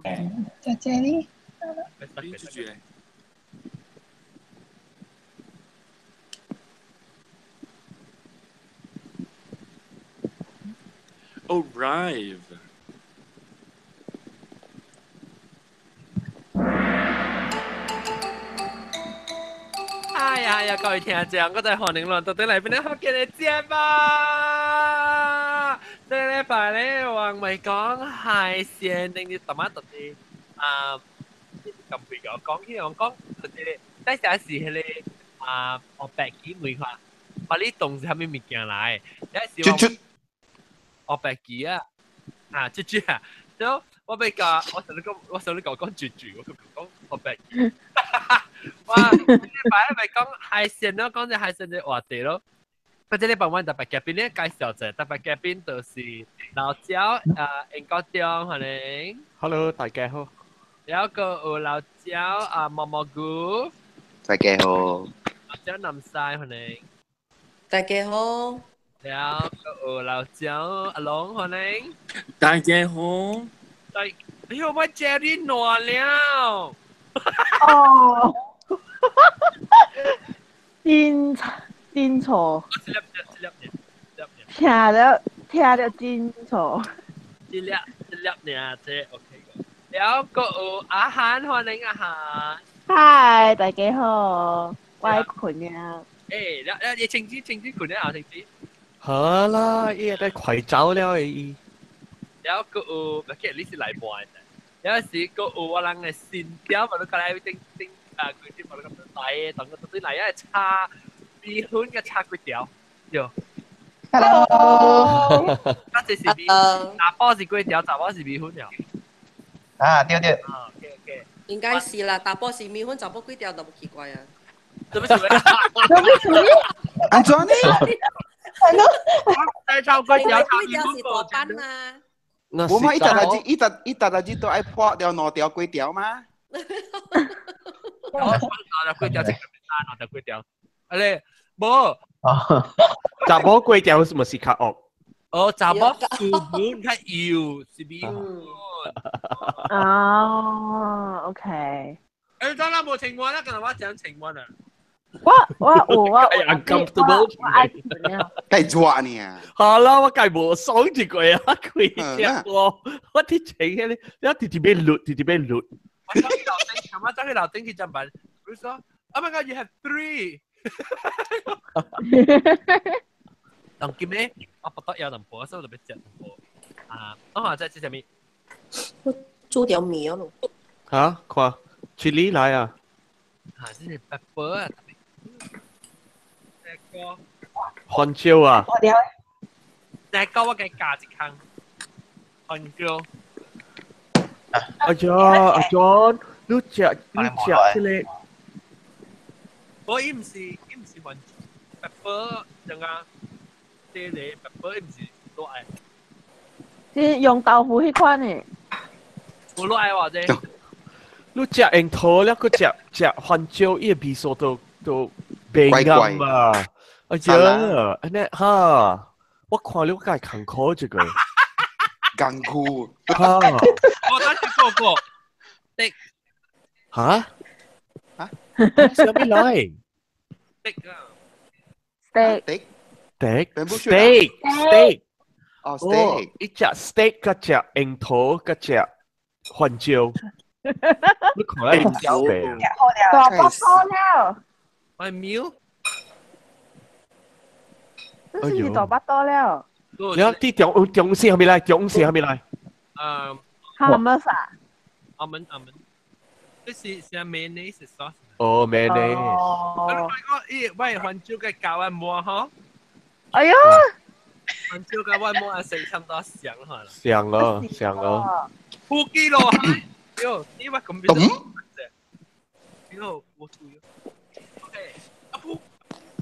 在這裡。你拒絕。Arrive。哎呀呀，各位聽眾，我在歡迎來到底來邊咧福建的節目。這個禮拜咧，我咪講海鮮，定啲特乜特啲啊？咁肥個講起我講，就是在啥時迄個啊，我白起問看，把你當是啥物物件來？有時我白起啊，啊，豬豬啊，然後我比較，我同你講，我同你講講豬豬，我講我白起。哇！呢擺咪講海鮮咯，講隻海鮮嘅話題咯。不這禮拜阮特別嘉賓咧介紹者，特別嘉賓就是老焦啊，英國中歡迎。 Hello，大家好。有個有老焦啊，毛毛菇。大家好。老焦南西歡迎。大家好。有個有老焦阿龍歡迎。大家好。大，哎呦，我 Jerry 暖了。哦，真真錯，聽了真錯，一粒一粒爾，這 OK 個。了個有阿涵，歡迎阿涵。嗨，大家好，我愛困了。欸，了了，你清子清子困了啊，清子。好啦，伊在快走了伊。了個有，別記你是來半的。有時個有我人嘅線條，嘛都過來頂頂啊，佢啲嘛都咁大，當個對嚟一叉米粉嘅叉幾條，對。 Hello。啊，這是米，查甫是幾條，查某是米粉了。啊，對對。啊，OK OK。應該是啦，查甫是米粉，查某幾條都無奇怪啊。做咩事？做咩事？安怎呢？係咯。再抄幾條，幾條是大班啊。我嘛，伊逐日子，伊逐伊逐日子都愛破掉兩條幾條嘛。我兩條幾條，兩條幾條。啊咧，無。查某幾條是毋是較惡？哦，查某素本較幼，是米粉。哦，OK。欸，當然無情況啦，剛才我講情況啊。我有我 uncomfortable，我愛困了。該抓你啊！好啦，我該無爽一個啊，開只我我啲情嘅咧，你直直欲錄，直直欲錄。我走去樓頂，琴晚走去樓頂去浸品。佢說：Oh my God, you have three！當今咧，我不得有淡薄，所以我就欲食淡薄。啊，我話在食啥物？我煮條麵咯。嚇，看，chili 來啊！啊，這是 pepper 啊。個番椒啊！那個我給加一空番椒。哎呀，阿 John，你食你食這個？我伊毋是伊毋是番椒，pepper 種啊，這個 pepper 伊毋是落愛。是用豆腐彼款的。無落愛話這。你食櫻桃了，閣食食番椒，伊的味素都都袂啱啊！哎呀，按呢哈，我看了我艱苦這個，艱苦哈！我等下過過，的哈哈，啥物來？的啊，steak steak steak steak 哦 steak，伊食 steak 佮食櫻桃佮食番椒，你看來有袂？大巴多了。我喵。這是大巴多了。你啲中中線係咪來？中線係咪來？嗯。哈麼啥？阿門阿門，這是是 mayonnaise sauce。哦，mayonnaise。我講，咦，喂，番椒嘅教我摸嗬。哎呦！番椒嘅我摸啊，成差唔多香嚇。香咯，香咯。呼機咯，喲，你話咁邊？喲，我注意。OK，阿布，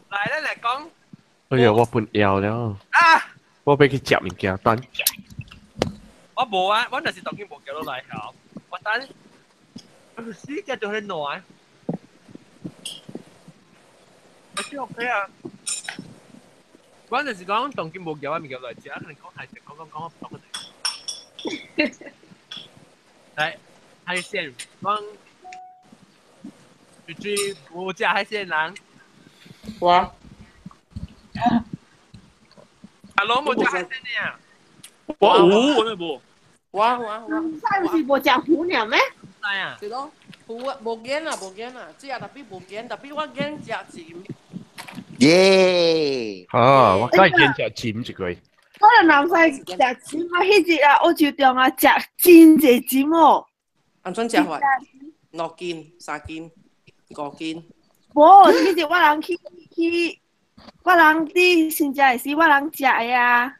來咧來講。哎呀，我本枵了。啊！我欲去食物件，等。我無啊，我若是當今無叫落來曉，我等。死只就很暖。我真 OK 啊。我就是講當今無叫我物件來食，可能講係食講講講我不懂。來，海鮮，我最最無食海鮮人。我阿龍無食海鮮的啊？我有，我咩無？我。使唔是無食糊爾咩？知啊。是咯，有啊，無驚啊，無驚啊，只啊特別無驚，特別我驚食鱔。耶！啊，我梗係見食鱔一個。我就南西食鱔啊，彼日啊，澳洲中啊，食真濟鱔哦。按怎食法？2斤、3斤、5斤。無，彼日我人去，我人佇新食的時，我人食的啊。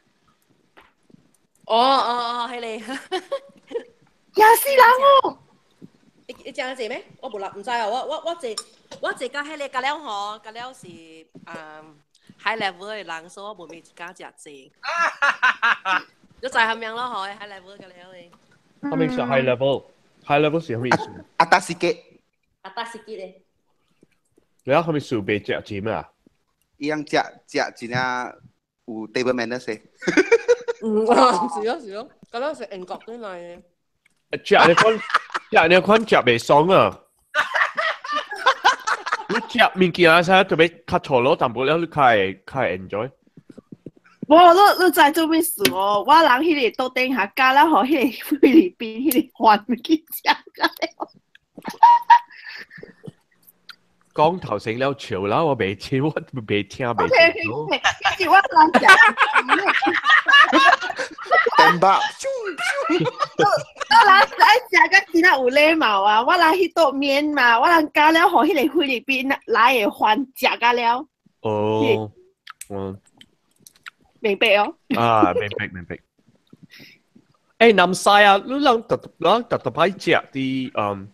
哦，彼個。嚇死人哦！你食濟咩？我無啦，毋知啊。我坐甲彼個甲了吼，甲了是high level 的人，所以我無咪一家食濟。你知蝦樣咯？吼，high level 甲了的。蝦米是 high level？high level 是蝦米意思？阿達斯基。阿達斯基咧。你講蝦米數袂食鱔啊？伊樣食食真正有 table manners 的。嗯，是咯是咯，甲了是英國轉來的。食你款，食你款食袂爽啊！你食物件啥特別較錯咯，淡薄了你較會較會 enjoy。無，你知做咩事哦？我人彼個桌頂下加了，予彼個菲律賓彼個飯去食了。講頭先了笑啦，我袂聽，我袂聽袂清楚。 OK，彼日我人食。電白。我人愛食甲真正有禮貌啊！我人去桌面嘛，我人加了予彼個菲律賓來的飯食甲了。哦，嗯。明白哦。啊，明白明白。欸，南西啊，你人特人特特擺食佇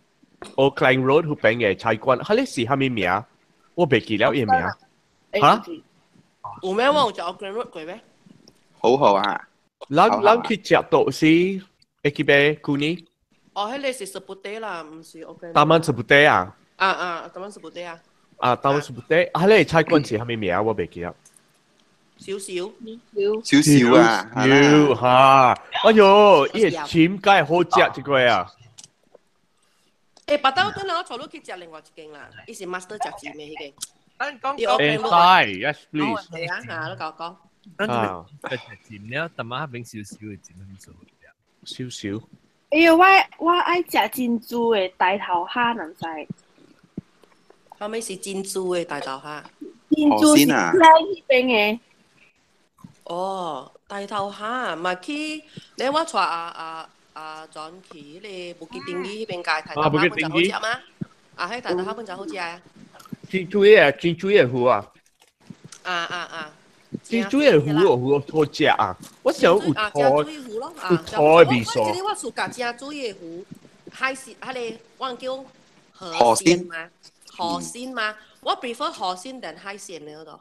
Oakland Road 彼邊的菜館，彼個是蝦米名？我袂記了伊名。哈？有咩？我有食 Oakland Road 過咩？好好啊！咱去食到是會記袂？舊年？哦，彼個是 Seputeh 啦，毋是 Oakland。 Taman Seputeh 啊？啊啊，Taman Seputeh 啊。啊，Taman Seputeh，彼個菜館是蝦米名？我袂記了。少少。少少啊！少哈！哎喲，伊個鱔梗係好食一個啊！欸，白豆等下我帶你去食另外一間啦，伊是 master 食鱔的彼間。講會使，yes please。係啊，嚇，你甲我講。啊！食鱔了，淡仔彼邊少少的鱔很少。少少。哎喲，我愛食珍珠的大頭蝦，毋知。後尾是珍珠的大頭蝦。珍珠是在彼邊的。哦，大頭蝦嘛去，你我帶阿轉去彼個武吉丁宜彼邊街大頭蝦本就好食嗎？啊，彼大頭蝦本就好食啊。珍珠的珍珠的魚啊。啊啊啊！珍珠的魚哦，魚好食啊！我想有土有土的味素。我這個我暑假食水的魚，海鮮，彼個我叫河鮮嘛，河鮮嘛，我 prefer 河鮮定海鮮的嗰度。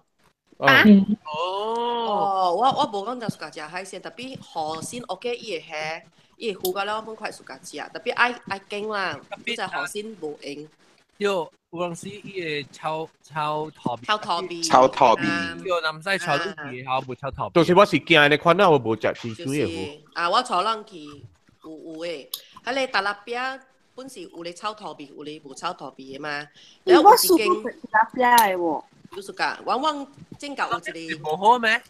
啊？哦，我無講就暑假食海鮮，特別河鮮 OK，伊會蝦，伊會魚甲了，我本快暑假食，特別愛揀啦，你知河鮮無用。對，有陣時伊會炒炒頭炒頭味，炒頭味，對，南西炒落去後無炒頭。就是我是驚的款啊，我無食珍珠的魚。啊，我炒人去有的，彼個大臘餅本是有咧炒頭味，有咧無炒頭味的嘛。然後我屬於大臘餅的喎。有暑假，往往正舊有一個。無好咩？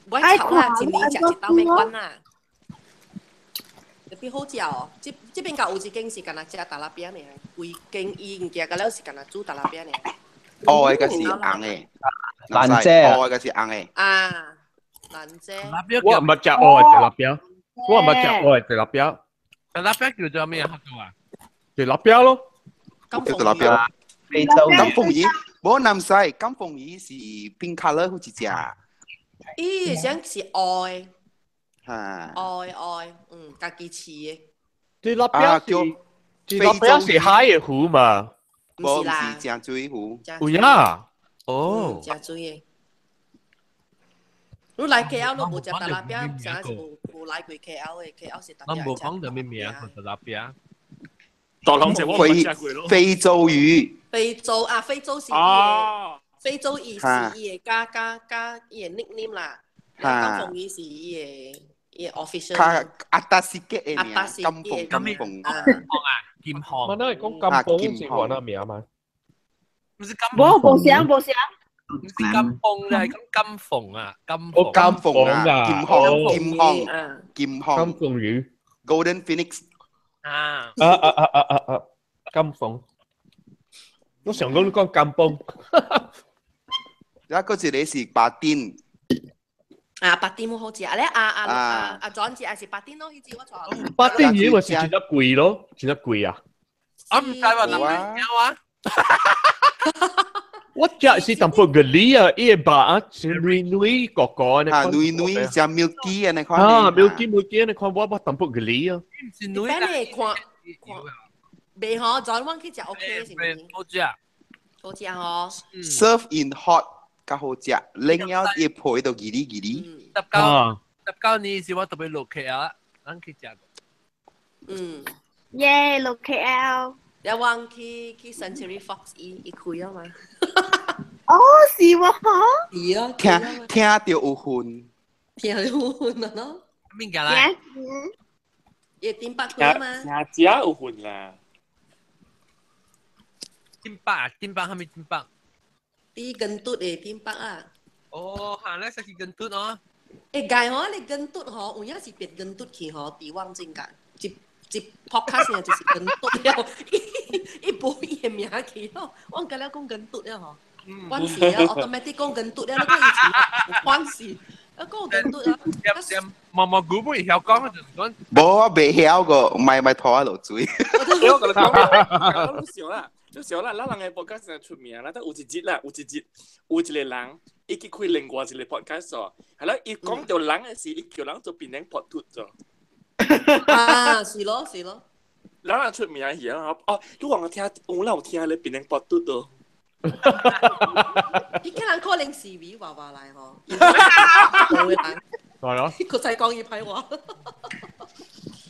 我炒啦，一年食一道沒關啦。特別好食哦！這邊舊有一間是干焦食大臘餅爾，規間伊物件，甲了是干焦煮大臘餅爾。哦，彼個是紅的，蘭姐，哦，彼個是紅的。啊，蘭姐。我毋捌食烏的大臘餅，我毋捌食烏的大臘餅。大臘餅叫做咩啊？大臘餅咯。叫大臘餅。非洲金鳳魚，無南西金鳳魚是 pink colour 好一隻。伊想是愛。哈！愛愛，嗯，家己飼的。大臘餅是，大臘餅是海的魚嘛？無，是正水魚。有影？哦。正水的。你來 KL 你無食大臘餅，啥是無來過 KL 的？KL 是特別。咱無講啥物名，大臘餅。大龍姐我冇食過咯。非洲魚。非洲啊，非洲是伊的，非洲魚是伊的加加加伊的 nickname 啦。金鳳魚是伊的。伊 official 較阿達斯吉的名，阿達斯金鳳金鳳。啊，金鳳。我那講金鳳是話那名嘛？唔是金無無想無想，唔是金鳳咧，係講金鳳啊，金哦，鳳。金鳳啊，金鳳金鳳啊，金鳳金鳳魚。 Golden Phoenix。啊！啊啊啊啊啊啊！金鳳，我想講你講金鳳。啊，嗰一個是巴丁。啊，八點好食咧，啊啊啊啊，轉節還是八點咯，彼次我錯。巴丁魚咪是真得貴咯，真得貴啊！我唔知話諗咩啊？我食是淡薄個梨啊，伊個肉啊，是軟軟個個呢。啊，軟軟食 milky 安尼款。啊，milky milky 安尼款，我淡薄個梨啊。唔是軟，等你看看，未嗬，轉彎去食 OK 是唔是？好食，好食嗬。 Serve in hot 較好食，冷了伊皮都ギリギリ。19 19年是我特別落 KL，咱去食過。嗯。耶，落 KL。有往去 Century Fox 伊伊開啊嘛。哦，是喎，是啊。聽聽到有份。聽到有份啊咯。邊個來？伊點八開啊嘛。聽食有份啦。點八點八係咪點八？啲根嘟的點八啊。哦，行咧，食去根嘟哦。欸，解吼，你根嘟吼，有影是變根嘟去吼，佇往真間，一一 podcast 就是根嘟了，伊無伊的名去咯，我甲了講根嘟了吼，阮是啊，automatic 講根嘟了，你講以前阮是，啊講根嘟啊，毛毛菇不會曉講，就是講。無，我袂曉個，唔係咪拖我落水。我跟你講，你想啦，你想啦，咱人嘅 podcast 真出名啦，但有一日啦，有一日有一個人，伊去開另外一個 podcast 哦，係啦，伊講到人嘅時，伊叫人做變成博突咗。啊，是咯是咯。咱人出名去啊！哦，你話我聽，我有聽咧變成博突咯。伊可能可能是為話話來吼，係咯。佢再講伊歹話。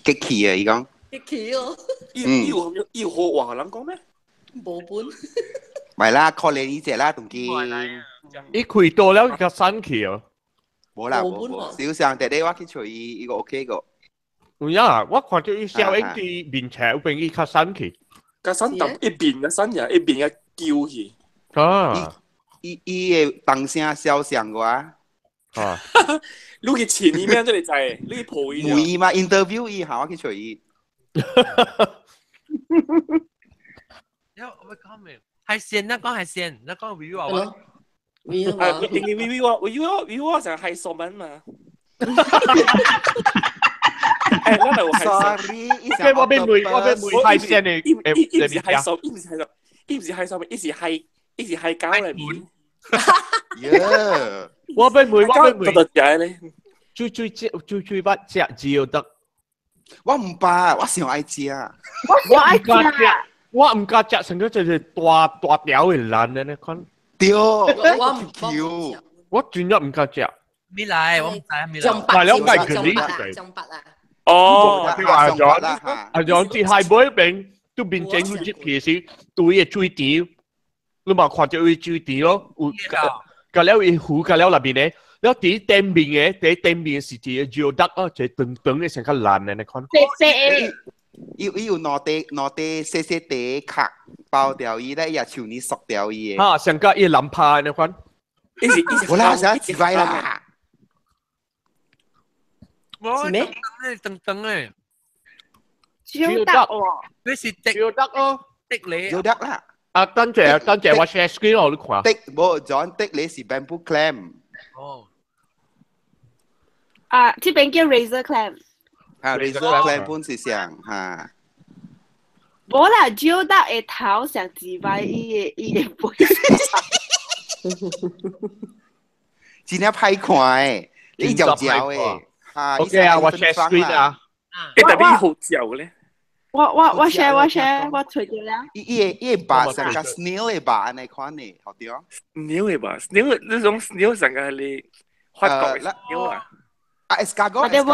激氣啊！伊講。激氣哦。伊有伊有好話人講咩？無本。唔係啦，可能呢隻啦，同見。伊開多了較生氣哦。無啦，無無，小上弟弟我去隨伊，伊個 OK 個。有影，我看到伊小英佇面前有邊伊較生氣。較生淡一邊嘅生呀，一邊嘅叫去。啊！伊伊個當聲肖像我。啊！你去前面咩都嚟制，你去抱伊。問伊嘛，interview 伊下，我去隨伊。有我講咩？係線，那講係線，那講 view 啊。 view 啊，因為 view 啊，view view 我成係數文嘛。誒，咱有係 Sorry，我變問，我變問係線的，伊伊毋是係數，伊毋是係數，伊毋是係數，伊是係伊是係膠嚟。耶！我變問，我變問，得食咧。最最最最最捌食只得。我毋捌，我上愛食。我愛食。我毋敢食，成個就是大大條的爛的呢款。對，我唔我真正毋敢食。未來，我毋知未來。係兩個距離。中白啊！哦，你話阿 John，阿 John 佇海尾邊，對面前有入去時，對伊水池，你嘛看到伊水池咯，有甲了伊湖甲了內面咧，了佇頂面的，佇頂面是一個石達哦，一個長長的成較爛的那款。白白的。伊伊有兩塊兩塊細細塊殼包掉伊咧，伊也像你縮掉伊的。哈，上甲伊藍拍那款。伊是伊是。無啦，啥一擺啦。是咩？等等誒，招得喎，你是滴招得哦，滴你招得啦。啊，等陣等陣，我 share screen 我你看。滴無 John 滴你是 bamboo clam。哦。啊，這邊叫 razor clam。啊，razor clam 本是上嚇。無啦，招得的頭上一擺，伊的伊的背。真正歹看誒，你嚼嚼誒。 OK 啊，我 share screen 啊。欸，特別好嚼咧。我我我 share 我 share 我隨住了。伊伊伊個肉像個 snail 的肉按呢款的，好對。 snail 的肉，snail 呢種 snail 上個係法國的 snail 啊。啊，escargot。對無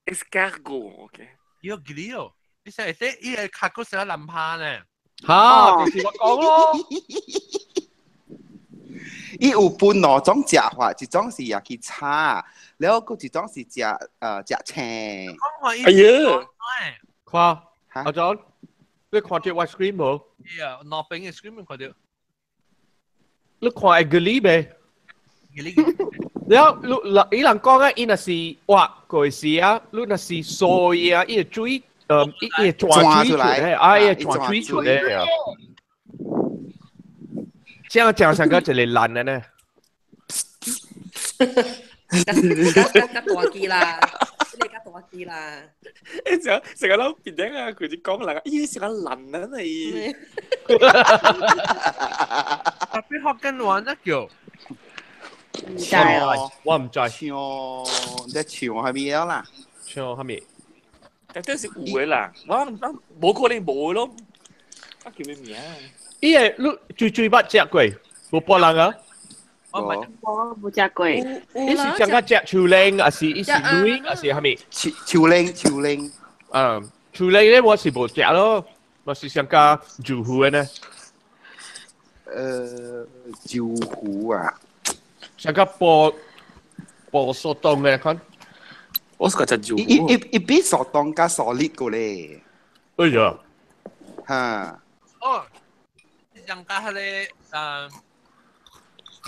？escargot，OK。伊個吉哦，你說這伊個卡骨是藍趴呢？哈，就是我講咯。伊有分兩種食法，一種是也去炒，了後閣一種是食食青。哎呀，看，阿 John，你看到我 screen 無？呀，攞餅嘅 screen 看到。你看會吉利未？了，你伊人講啊，伊若是挖過時啊，你若是掃伊啊，伊會水，伊會轉水出來，啊，伊會轉水出來啊。這樣講上個一個爛的呢。較大機啦，你較大機啦。誒，成成個老變頂啊，佢就講人，咦，成個爛啊你。特別學緊玩得叫。唔知啊，我唔知。唱，你唱係咩啦？唱係咩？但這是有的啦，我無可能無咯。啊，叫咩名？伊個你最最捌食過，無別人啊？我無食過。伊是上個食樹奶，還是伊是卵，還是蝦米？樹奶，樹奶。嗯，樹奶咧我是無食咯，我是上個豆腐的呢。豆腐啊。上個煲煲素凍的款。我是個食豆腐。伊比素凍較素力個咧。哎呀！哈。哦，上個迄個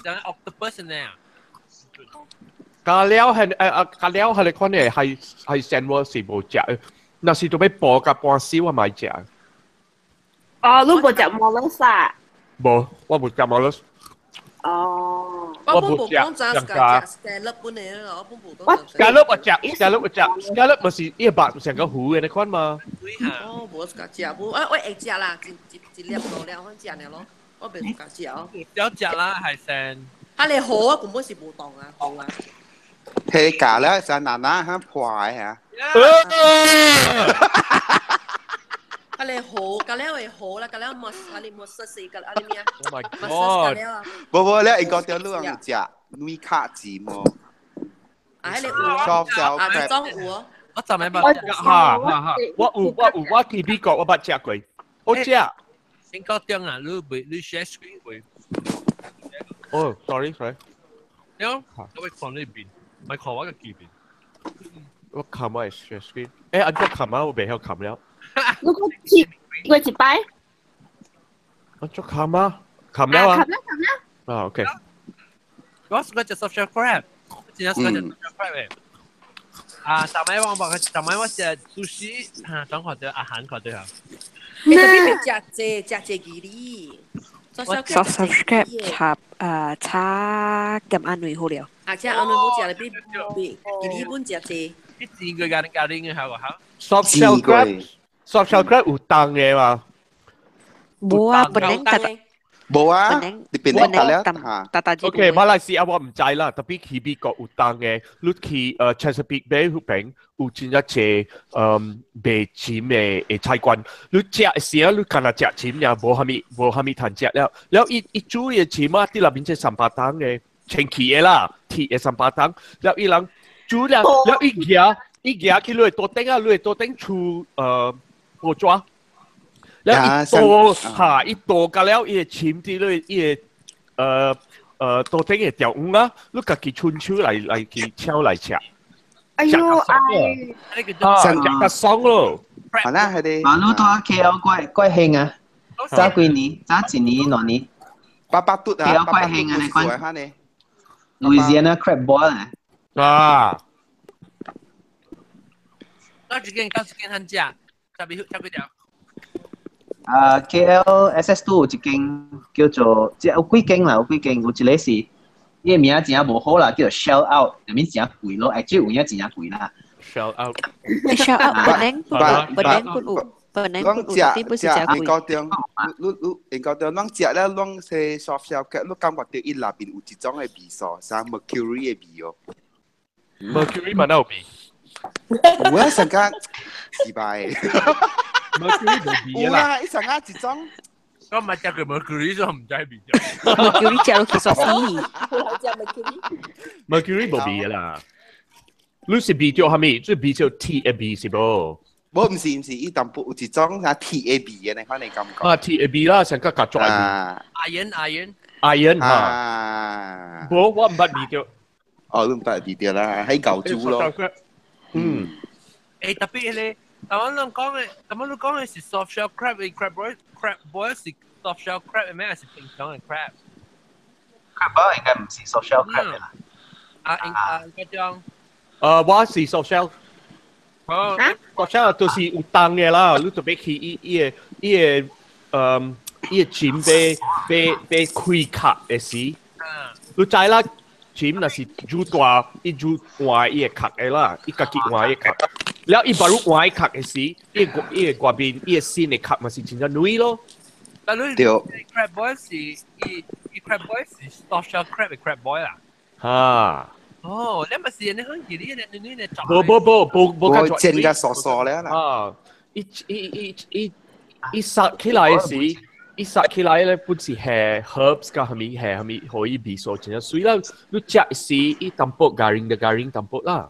像 octopus 呢。加料係加料係你款嘅係係成我是無食，若是都欲煲甲半死我嘛食。哦，你無食摩羅沙？無，我無食摩羅。哦。我本無講食 scallop 本嚟咯，我本無講。 scallop 我食，scallop 我食，scallop 咪是一白成個糊嘅那款嘛。哦，無自家食，無我會食啦，一粒兩粒我食爾咯，我袂自家食哦。有食啦，係成。啊，你好啊，根本是無當啊，好啊。係假啦，就奶奶肯破嘅嚇。啊，你好，隔了會好啦，隔了冇啊，你冇實事，隔啊你咩啊？ Oh my god！無無，你應該掉你人食卵卡子麼？啊，你有啊？啊，裝有啊？我就咪捌。哈哈哈！我有我有我去美國我捌食過，我食。應該點啊？你袂你 share screen 會？哦，sorry sorry。你講，我會看呢邊，唔係看我個機邊。我看我 share screen。誒，按怎看啊？我袂曉看了。如果切過一擺，我做看啊，看了啊。看了看了。啊，OK。我是個隻 soft shell crab，真係是個隻 soft shell crab 誒。啊，上擺我冇，上擺我食壽司，嚇，講看到阿韓看到啊。你特別食這食這魚哩。 soft shell crab 插誒插鹹鵪鶉好了。啊，食鵪鶉好食咧，比比魚哩本食這。一煎佢咖喱咖喱嘅係喎嚇。 soft shell crab，soft shell crab 有凍嘅嘛？無啊，本來得。無啊，你邊得了嚇？ OK，馬來西亞我唔知啦，特別去美國有凍嘅，你去Chesapeake Bay 嗰邊有真正濟賣鱔嘅嘅菜館，你食時啊，你干那食鱔爾，無蝦米無蝦米通食了，了伊伊煮嘅鱔啊，佇內面這三巴糖嘅，清氣的啦，鐵的三巴糖，了伊人煮了，了伊夾伊夾去你的桌頂啊，你的桌頂出報紙。了伊倒嚇，伊倒甲了，伊會沉佇咧伊個桌頂的條黃啊，你家己伸手來來去搶來食。哎呦哎！啊，食較爽咯。係啦，係啲。馬路到 KL 怪怪興啊！早幾年，早一年兩年。八百嘟啊！ KL 怪興啊！你看。Louisiana crab boil 啊！啊！到一間到一間很食，特別特別條。啊，KL SS2 有一間叫做，即有幾間啦，有幾間，有一個是，伊個名真正無好啦，叫做 Shell Out，入面真貴咯，actually 有影真正貴啦。 Shell Out。 Shell Out 本來本來本有，本來本有，並不是真貴。高中，你你高中，咱食了，攏是 soft shell crab，你感覺到伊內邊有一種的味素，啥 mercury 的味哦。 Mercury 嘛，哪有味？有啊，上間失敗。 Mercury 無味啦。有啊，伊上間一種。我唔係食佢 mercury 就唔知味啫。 Mercury 食落去煞死。 Mercury 無味啦。你是味著蝦米？這味著鐵的味是無？無，毋是毋是，伊淡薄有一種啥鐵的味的，那款的感覺。啊，鐵的味啦，上較較抓的味。啊阿言阿言。iron 嚇。啊，無，我毋捌味著。哦，你毋捌味著啦，喺舊煮咯。嗯。誒，特別咧，台灣人講嘅，台灣人講嘅是 soft shell crab，crab boil，crab boil 是 soft shell crab 咩？還是平常嘅 crab？ Crab boil 應該唔是 soft shell crab 啦。啊，應啊，嗰種。我是 soft shell。哦。 Soft shell 就是有重嘅啦，你特別去伊伊個伊個伊個鉗被被被開殼的時，你知啦，鉗若是煮大，伊煮換伊個殼的啦，伊家己換伊個殼。了伊把你換伊殼的時，伊個伊個外面伊個新的殼嘛是真正軟咯。但你對 crab boil 是伊伊 crab boil 是 soft shell crab 嘅 crab boil 啦。哈。哦，你咪是你很記得你你你無無無無無無煎甲酥酥了啦。啊！伊伊伊伊伊殺起來時，伊殺起來咧，本是係 herbs 加係咪係係咪可以味素真正水啦。你食時，伊淡薄 garing 的 garing 淡薄啦。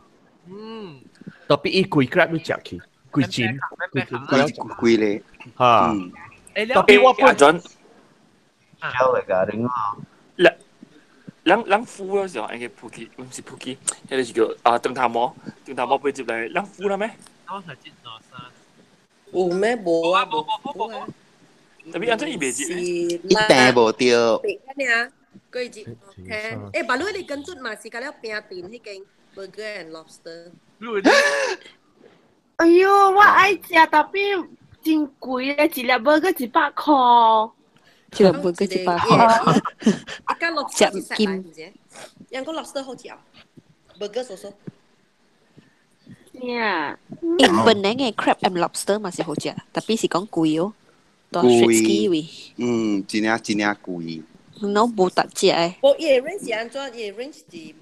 特別伊規 crab 你食去，規針，規規規咧。嚇。特別我本陣 shell 嘅 garing 咯。人人敷嗰時候，應該普吉，唔是普吉，迄個是叫啊燈塔毛，燈塔毛被接來，人敷啦咩？我係接兩三。有咩無啊？無無無。特別安怎伊袂接？一定無對。別啊，過一節 OK。誒，白你你跟住嘛是甲了餅店彼間 Burger and Lobster。哎喲，我愛食，tapi 真貴咧，一粒 burger 100箍。一粒 burger 100箍。一間 lobster 是食來唔是？兩個 lobster 好食，burger 數數。呀，誒，本來嘅 crab and lobster 嘛是好食，tapi 是講貴哦，到 Straits 位。嗯，真正真正貴。儂無達食誒。無，伊個 range 是按怎？伊個 range 是100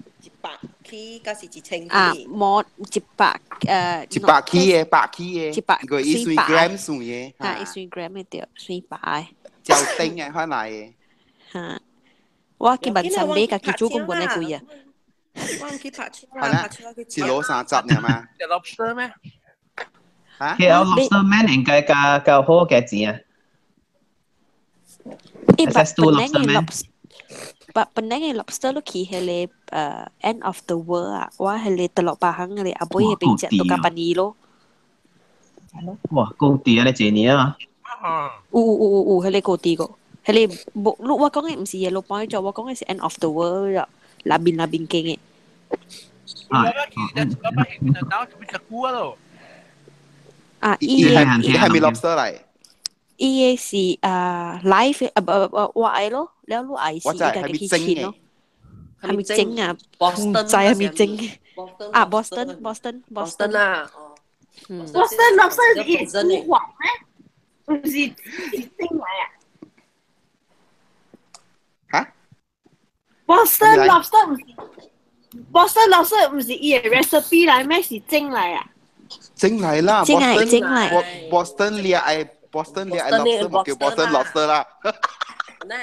起，還是1000起？啊，無100 100起的，百起的，一百個伊算 gram 算的。啊，伊算 gram 的對，算百的。照頂的翻來的。哈，我去萬三買家己煮講本來貴啊。我去拍車係啦，是攞30爾嘛？食 lobster 咩？嚇？KL lobster man 應該較較好價錢啊。誒， SS2 本來 lobster 嘅 man lobster，本來嘅 lobster 你去迄個end of the world 啊，我迄個德洛巴行迄個阿妹迄邊食都較便宜咯。哇，高啲啊！你這年啊？有有有有，迄個高啲個，迄個無，你我講嘅毋是耶魯幫做，我講嘅是 end of the world 啊，那邊那邊間嘅。啊，啊，伊伊個係咪 lobster 嚟？伊個是啊 live 啊不不我愛咯，了你愛是我知伊家己去切咯，係咪整啊？唔知係咪整？啊，Boston Boston Boston 啦，哦，Boston lobster 是伊煮法咩？唔是是蒸來啊？嚇？Boston lobster 唔是 Boston lobster 唔是伊個 recipe 來咩？是蒸來啊？整來啦，整來整來 Boston 掠愛 Boston 掠愛 lobster 冇叫 Boston lobster 啦。咩？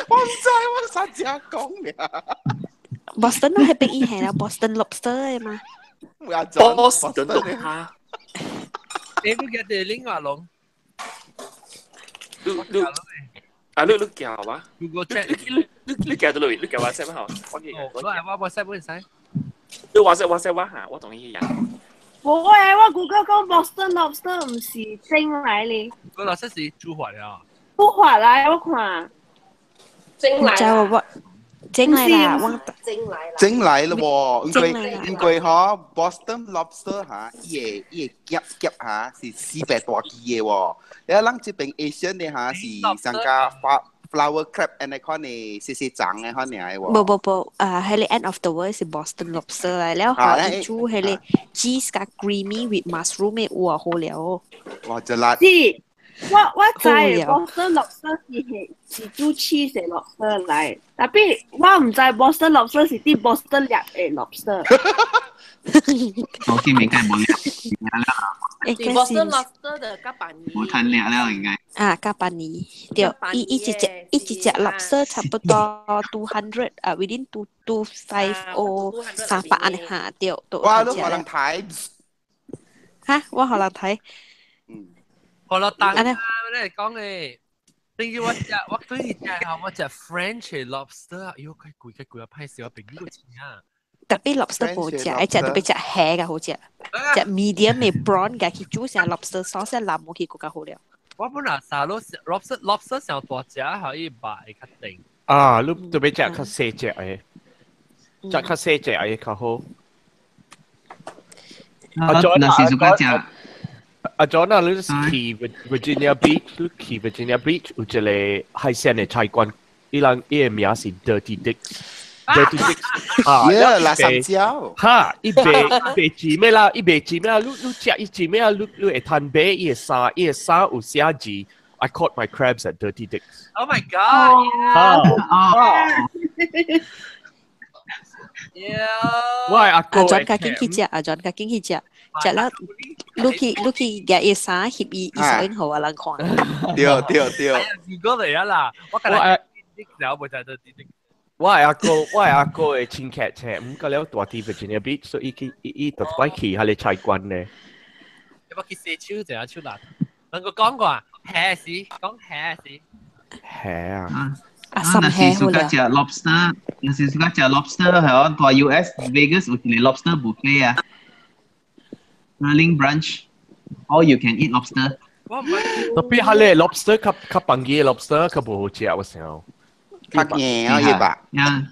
我唔知我啥只講嘅。 Boston 係邊伊係啦，Boston lobster 嘅嘛。 Boston 龍蝦。你都記得另外龍。你你啊你你叫啊？ Google check 你你你叫到你你叫 WhatsApp 好？我我我 WhatsApp 本使。你 WhatsApp WhatsApp 我嚇，我同你一樣。無誒，我 Google 講 Boston lobster 唔是蒸來咧。個 lobster 是煮法了。煮法來，我看。蒸來。唔知我整來啦，我整來啦。整來咯喎，因為因為嗬 Boston lobster 嚇，伊個伊個夾夾嚇是400大支的喎，你啊，咱這邊 Asian 的嚇是上加 flower crab 安尼款的細細長的款爾的喎。無無無，啊，彼個 end of the world 是 Boston lobster 來了，後伊煮彼個 cheese 加 creamy with mushroom 的有啊好了。哇！真辣。是，我知 Boston lobster 是係是煮 cheese 的 lobster 來，tapi 我唔知 Boston lobster 是佇 Boston 掠的 lobster。我見應該冇掠啦。是 Boston lobster 的較便宜。冇趁掠了應該。啊，較便宜，對，伊伊一隻伊一隻 lobster 差不多 200 啊，within 2250 300按呢嚇，對，都哇！你予人睇。嚇，我予人睇。予人等啊！你講嘅，等於我食，我對食嚇，我食 French lobster 啊，喲，較貴較貴啊，歹勢我朋友錢啊。特別 lobster 無食，愛食特別食蝦較好食，食 medium 的 prawn 共去煮成 lobster sauce 淋落去閣較好了。我本來沙律 lobster 上大隻，可以擺較定。啊，你特別食較細隻的，食較細隻的較好。阿 John 若是 suka 食。阿 John 啊，你去 Virginia Beach，你去 Virginia Beach 有一个海鮮的菜館，伊人伊的名是 Dirty Dicks。Dirty Dicks 啊，耶，辣三椒。哈，伊賣賣錢咩啦？伊賣錢咩啦？你食伊錢咩啊？你會趁買伊的衫，伊的衫有寫字。I caught my crabs at Dirty Dicks。 Oh my god！哈哈。我阿哥阿 John 較緊去食，阿 John 較緊去食，食了你去你去舉伊衫翕伊伊相予我人看。對對對。如果嚟啊啦，我今日了無就 Dirty Dicks。我阿哥的親戚請，毋過了住佇 Virginia Beach，所以伊去伊伊特擺去彼个菜館咧。你捌去洗手就手啦。能夠講過啊？蝦是講蝦是。蝦啊！啊，若是 suka 食 lobster，若是 suka 食 lobster 係哦，蹛 US Vegas 有一個 lobster buffet 啊，Sterling Branch，all you can eat lobster。特別彼个 lobster 較較放機 lobster 較無好食，我想。較硬啊，伊吧。 Yeah，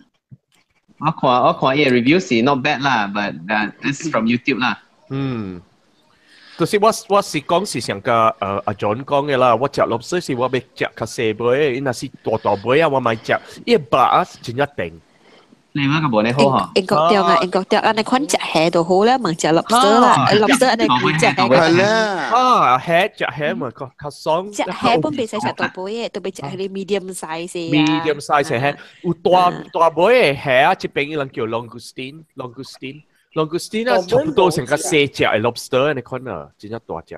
我看伊 review 是 not bad 啦，but this from YouTube 啦。嗯。就是我是講是上個阿 John 講的啦，我食 lobster 是我欲食較細尾，伊若是大大尾啊，我莫食，伊肉啊真正甜。你乜個無咧好嗬？英國對啊，英國對，按呢款食蝦就好啦，莫食 lobster 啦，lobster 按呢規隻蝦。係啦。啊，蝦食蝦嘛較較爽。食蝦本袂使食大尾的，特別食彼个 medium size 啊。 medium size 蝦，有大大尾的蝦啊，這邊伊人叫 langoustine，langoustine。langoustine 啊，差不多成個細隻的 lobster 你看啊，真正大隻。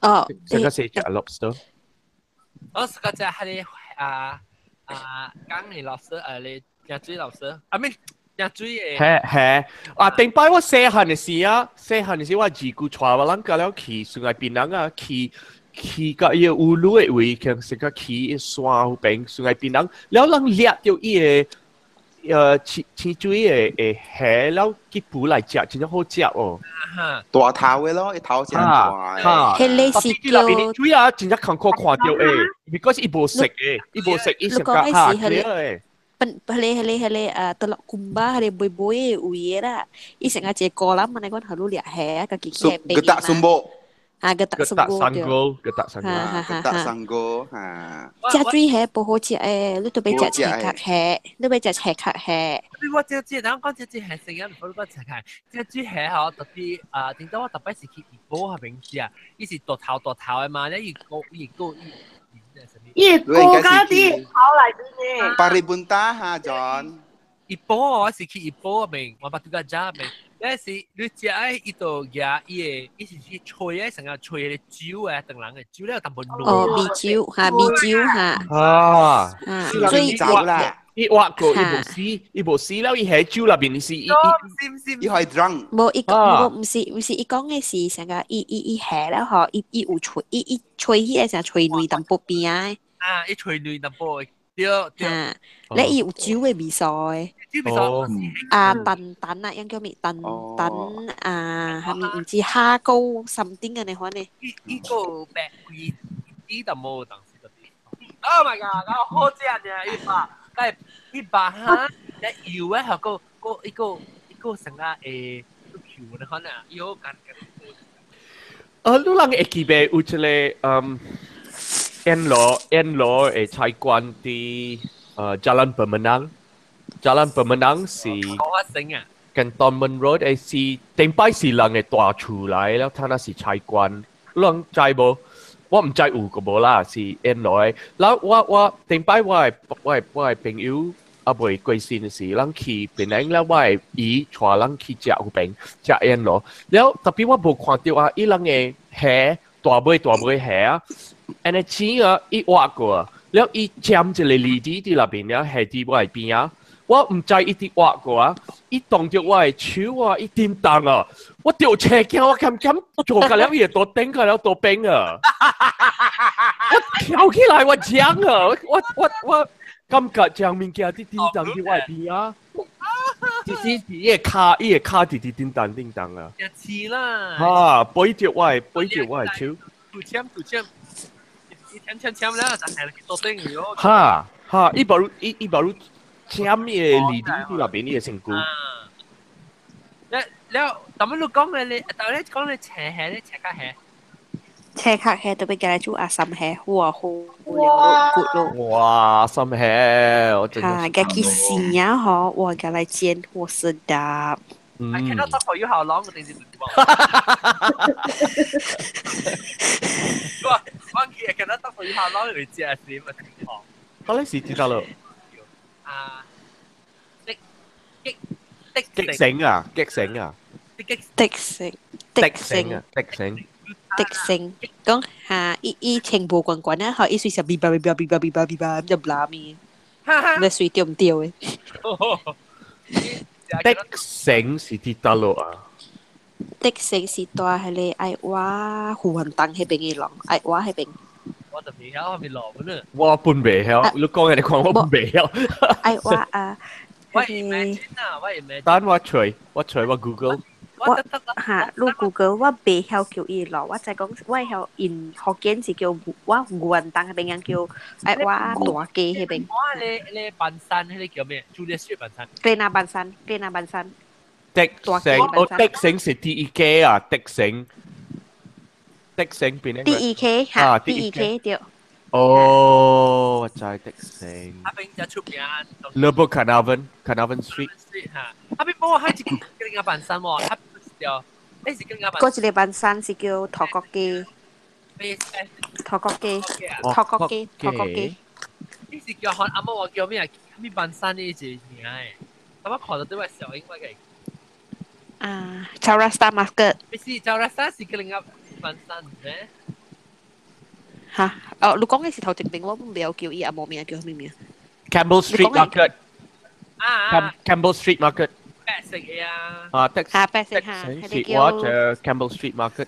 哦。成個細隻 lobster。我是個隻彼个啊啊講的 lobster 啊，你食水 lobster，啊咩食水的。係係啊！頂擺我細漢的時啊，細漢的時我二姑帶我人甲了去，Sungai Pinang 啊，去去到伊个 ulu 的位，成個去山彼邊 Sungai Pinang，了人掠著伊个清清水的的蝦，了去捕來食，真正好食哦。大頭的咯，伊頭真大。哈，彼个是叫水啊，真正艱苦看著的，because 伊無色的，伊無色，伊成個哈 clear 的。 pen 彼个彼个彼个啊，Teluk Kumba 彼个尾尾的位啦，伊成個一個kolam 按呢款予你掠蝦，家己去 Getak Sumbo。啊，Getak Sanggol， Getak Sanggol， Getak Sanggol，哈。食水蝦無好食的，你特別食赤殼蝦，你欲食赤殼蝦。我這這，人講這這蝦成日唔好講赤殼，這水蝦吼特別啊，頂到我特別是去怡保彼邊食，伊是大頭大頭的嘛，咧伊個伊個伊。伊個家啲頭內邊的。 Parit Buntar 哈，John。怡保我是去怡保彼邊，我 Batu Gajah 彼邊。嗰時你食的伊就舉伊的，伊是去吹的，成個吹的酒啊，當人的酒了淡薄濃。哦，米酒哈，米酒哈。啊，所以走啦。伊挖過，伊無死，伊無死了，伊喺酒內邊，伊是伊伊伊可以 drunk。無伊講，無毋是毋是，伊講的是成個伊伊伊下了吼，伊伊有吹，伊伊吹起來成吹軟淡薄邊仔。啊，伊吹軟淡薄，對對。咧伊有酒的味素的。酒味素。啊，蛋蛋啊，樣叫咩？蛋蛋啊，啥物毋知蝦膏 something 按呢款的。伊伊個白規啲都無當時嗰啲。Oh my god！好食呢，一百。但一百哈，你油啊，個個一個一個成個誒個球你看啊，有感覺。啊，你人會記袂有一個嗯，煙羅煙羅的菜館佇Jalan Pemenang，Jalan Pemenang 是。我醒啊。 Cantonment Road 的是頂擺是人的大厝來了，他那是菜館，你人知無？我毋知有閣無啦，是煙羅的。然後我頂擺我的朋友猶未過身的時，咱去檳城了，我的姨帶咱去食彼邊食煙羅。了特別我無看著啊，伊人的蝦大尾大尾蝦啊，按呢錢啊，伊挖過，了伊占一个梨子佇內面了，下佇我的邊仔。我毋知伊佇挖過啊，伊動著我的手啊，伊叮當啊，我著車驚，我敢敢做甲了伊會多頂甲了多邊啊。我跳起來，我講啊，我感覺將物件佇叮當佇我邊啊，只是伊個跤佇佇叮當叮當啊，一次啦。哈，背著我的手，吐籤吐籤，一籤籤籤啦，但係做生意咯。哈哈，伊無伊伊無簽伊個離佇那邊伊個身軀。了了，但係你講嘅你，但係你講你斜下你斜較下。斜較下特別叫來煮阿三下，哇好了骨咯。哇，三下我真哈，個去生啊嗬，哇，個來煎，我是的。 I cannot talk for you how long 定是我我 I cannot talk for you how long 你知啊？是乜情況？好咧，是知道咯。啊，的激的激醒啊，激醒啊，激的醒，的醒啊，的醒。的醒，講嚇，伊伊情無關關啊，嗬，伊隨時嗶吧嗶吧嗶吧嗶吧嗶吧咁就拉咪，你隨對唔對嘅？的醒是佇倒落啊？的醒是住喺個愛娃湖雲東彼邊嘅廊，愛娃彼邊。我就未曉，我未落呢。我本袂曉，你講嘅你講我本袂曉。愛娃啊，我 imagine 啊，我 imagine。等我揣，我揣我 Google。我嚇，你 Google 我袂曉叫伊落，我知講我曉𪜶福建是叫我湖雲東彼邊人叫愛娃大街彼邊。我你你板山，彼個叫咩？朱烈雪板山。吉拿板山，吉拿板山。的醒，哦，的醒是 D E K 啊，的醒，的醒變 D E K 嚇，D E K 對。哦，我知的醒。阿邊就出名。 Lebuh Carnarvon, Carnarvon Street。嚇，阿邊幫我喺一個吉拿板山喎，阿對，你是吉拿板。嗰一個板山是叫陀角雞。陀角雞，陀角雞，陀角雞。你是叫韓阿媽話叫咩？咩板山呢？是名誒，阿媽看到對我小英我嘅。啊，Chaurasta Market。不是 Chaurasta 是吉拿板山咩？嚇！哦，你講嘅是頭前邊，我唔曉叫伊阿無名叫咩名？Campbell Street Market。啊 Campbell Street Market。白色嘅啊。啊，的嚇白色嚇，是我就 Campbell Street Market。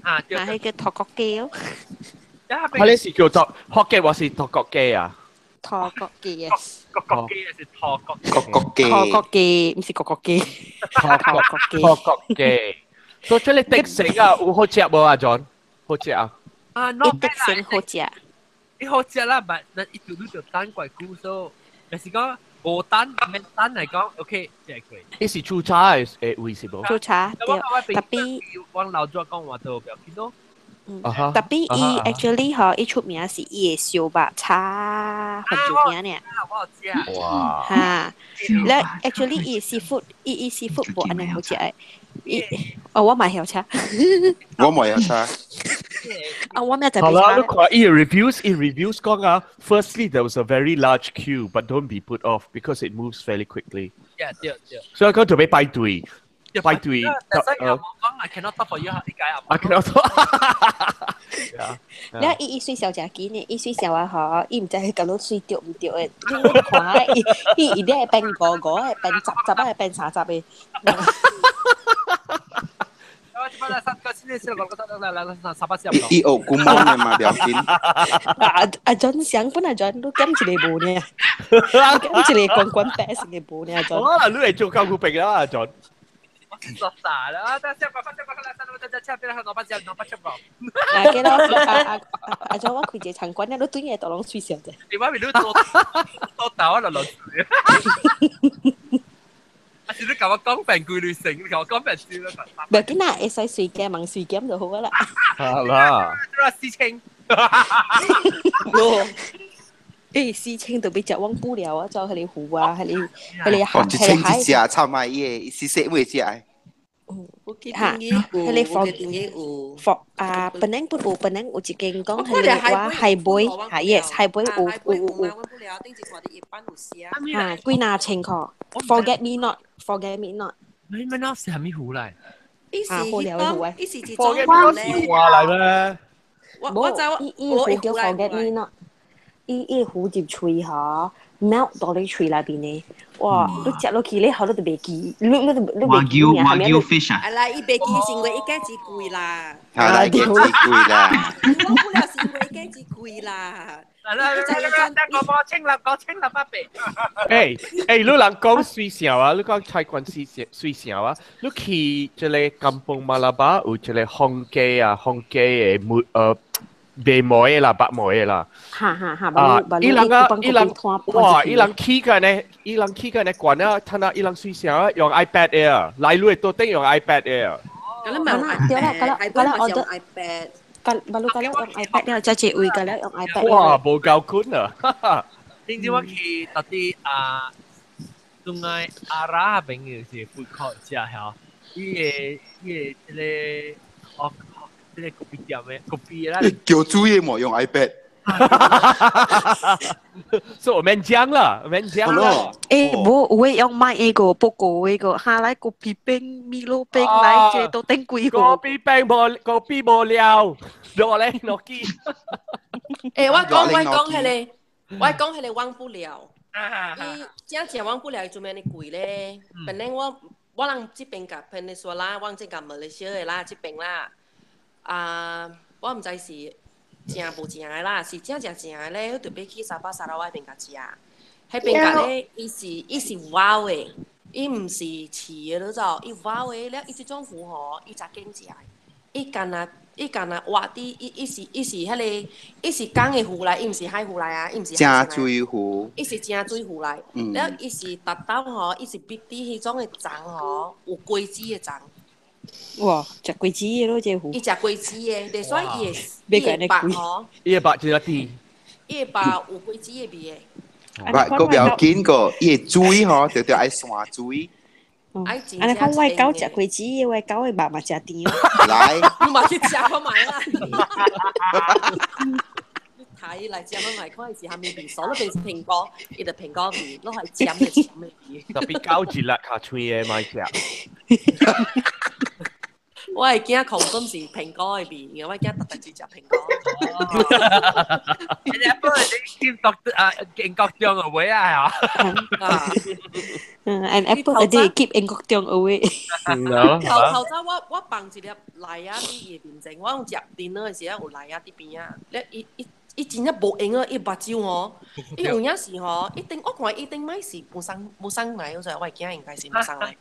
啊，啊，係叫陀角雞咯。佢呢是叫做學嘅，還是陀角雞啊？陀角雞 yes。角角雞還是陀角？角角雞。陀角雞，唔是角角雞。陀角雞。陀角雞。所以這裡的成啊，有好食無啊，John？好食啊？啊，一的成好食。伊好食啦，但那一做你就等怪久，所以就是講無等免等嚟講，OK，這係貴。伊是煮茶的位是無？煮茶對，特別我老早講話都不要緊咯。特別伊 actually 嗬，伊出名是伊的燒肉炒很出名呢。我知。哇！嚇，咧 actually 伊 seafood，伊伊 seafood 無按呢好食的。伊哦，我嘛曉食。我嘛曉食。啊，我咩就好啦，你看伊 reviews，伊 reviews 講啊，firstly there was a very large queue, but don't be put off because it moves fairly quickly. 對對對。所以講特別排隊，排隊。但係我講 I cannot talk for you，點解啊？I cannot talk。你伊伊水小食緊呢，伊水小啊嗬，伊毋知佢講到水對毋對的，你看伊伊一定會變五五個，變十十個，變三十個。伊學古毛嘅嘛，不要緊。啊阿 John 想本阿 John 你減一個無呢？減一個關關白成個無呢？阿 John。可能你嚟做教護病啦，阿 John。傻傻啦！等下，快快快快來，三六七七，變成老八七，老八七個。啊，記得阿阿阿 John，我開一個餐館，你對嘢都攏水小者。你媽咪都多多豆啊，落落。啊！是你甲我講病規律性，你甲我講病少啦。唔要緊啦，會使隨減問隨減就好啦。好啦。這事情。誒，事情特別食往不了啊，走彼个湖啊，彼个彼个海，一清一食，炒賣伊個是說會食的。嚇，彼個佛佛啊，本來不有，本來有一間講彼個我海貝，嚇 yes，海貝有有有有。嚇，幾若千塊，Forget me not，Forget me not。你咪那是啥物湖來？啊，好料的湖啊。伊是一種 Forget me not 是花來咩？我我知我伊伊湖叫 Forget me not。伊伊糊入喙吼，melt 到你喙內邊呢，哇！你食落去咧，好你都袂記，你你你袂記名，係咪？fish 啊！啊啦，伊袂記是因為伊價錢貴啦。係啦，價錢貴啦。我不了是因為驚真貴啦。嗱嗱嗱嗱，我冇清啦，我清啦，八倍。誒誒，你人講水城啊，你講菜館水城水城啊，你去這個甘榜馬拉巴有一個紅雞啊，紅雞的木白毛的啦，白毛的啦。哈哈哈！啊！伊人啊，伊人哇！伊人起個呢，伊人起個呢，管啊，他那伊人水城啊，用 iPad 的啊，來路都頂用 iPad 的啊。咁你咪用對啦， iPad，嗰啦 iPad 用 iPad。 baru kalau用 iPad 了，遮濟位個了用 iPad 哇，無夠困啊！點知我去到底啊，中愛阿拉朋友是 food court 食嚇，伊個伊個這個哦，這個咖啡店的咖啡啦。叫煮嘢冇用 iPad。所以我免講啦，免講啦。誒，無有的用買一個，不過一個，下來咖啡冰、米露冰來，這都頂貴咖啡冰無咖啡無料，落咧落機。誒，我講我講彼個，我講彼個忘不了。伊真正忘不了，伊做咩呢貴咧？本來我我人這邊甲 Peninsula，我這甲馬來西亞的啦，這邊啦，啊，我毋知是正無正的啦，是正正正的咧，特別去沙巴沙拉越彼邊共食。彼邊共咧，伊是伊是挖的，伊毋是飼的，你知無？伊挖的了，伊這種魚吼，伊才揀食的。伊干焦伊干焦活佇伊伊是伊是彼個伊是江的魚來，伊毋是海魚來啊，伊毋是正水魚。伊是正水魚來，了伊是達到吼，伊是必佇彼種的層吼，有果子的層。哇！食果子的咯，這魚。伊食果子的，所以伊會伊會白吼。伊會白一個甜。伊會白有果子的味的。唔，個不要緊個，伊會水吼，就著愛山水。愛按呢講，我的狗食果子的，我的狗的肉嘛誠甜。來。你嘛去食看覓啦！你睇來食看覓，看伊是啥物味，素你平時蘋果，伊就蘋果味，攏係鹹的鹹的味。特別狗一粒較脆的，莫食。我會驚控真是蘋果的味，因為我驚逐逐只食蘋果。你不過你見國啊英國中嘅位啊嚇。嗯，and apple a day keep 英國中 away。頭頭早我我放一粒梨仔佇伊面前，我用食電腦的時陣有梨仔佇邊仔，咧伊伊伊真正無閒啊！伊目睭吼，伊有影是吼，一定我看伊頂擺是無送無送來，我就我驚應該是無送來。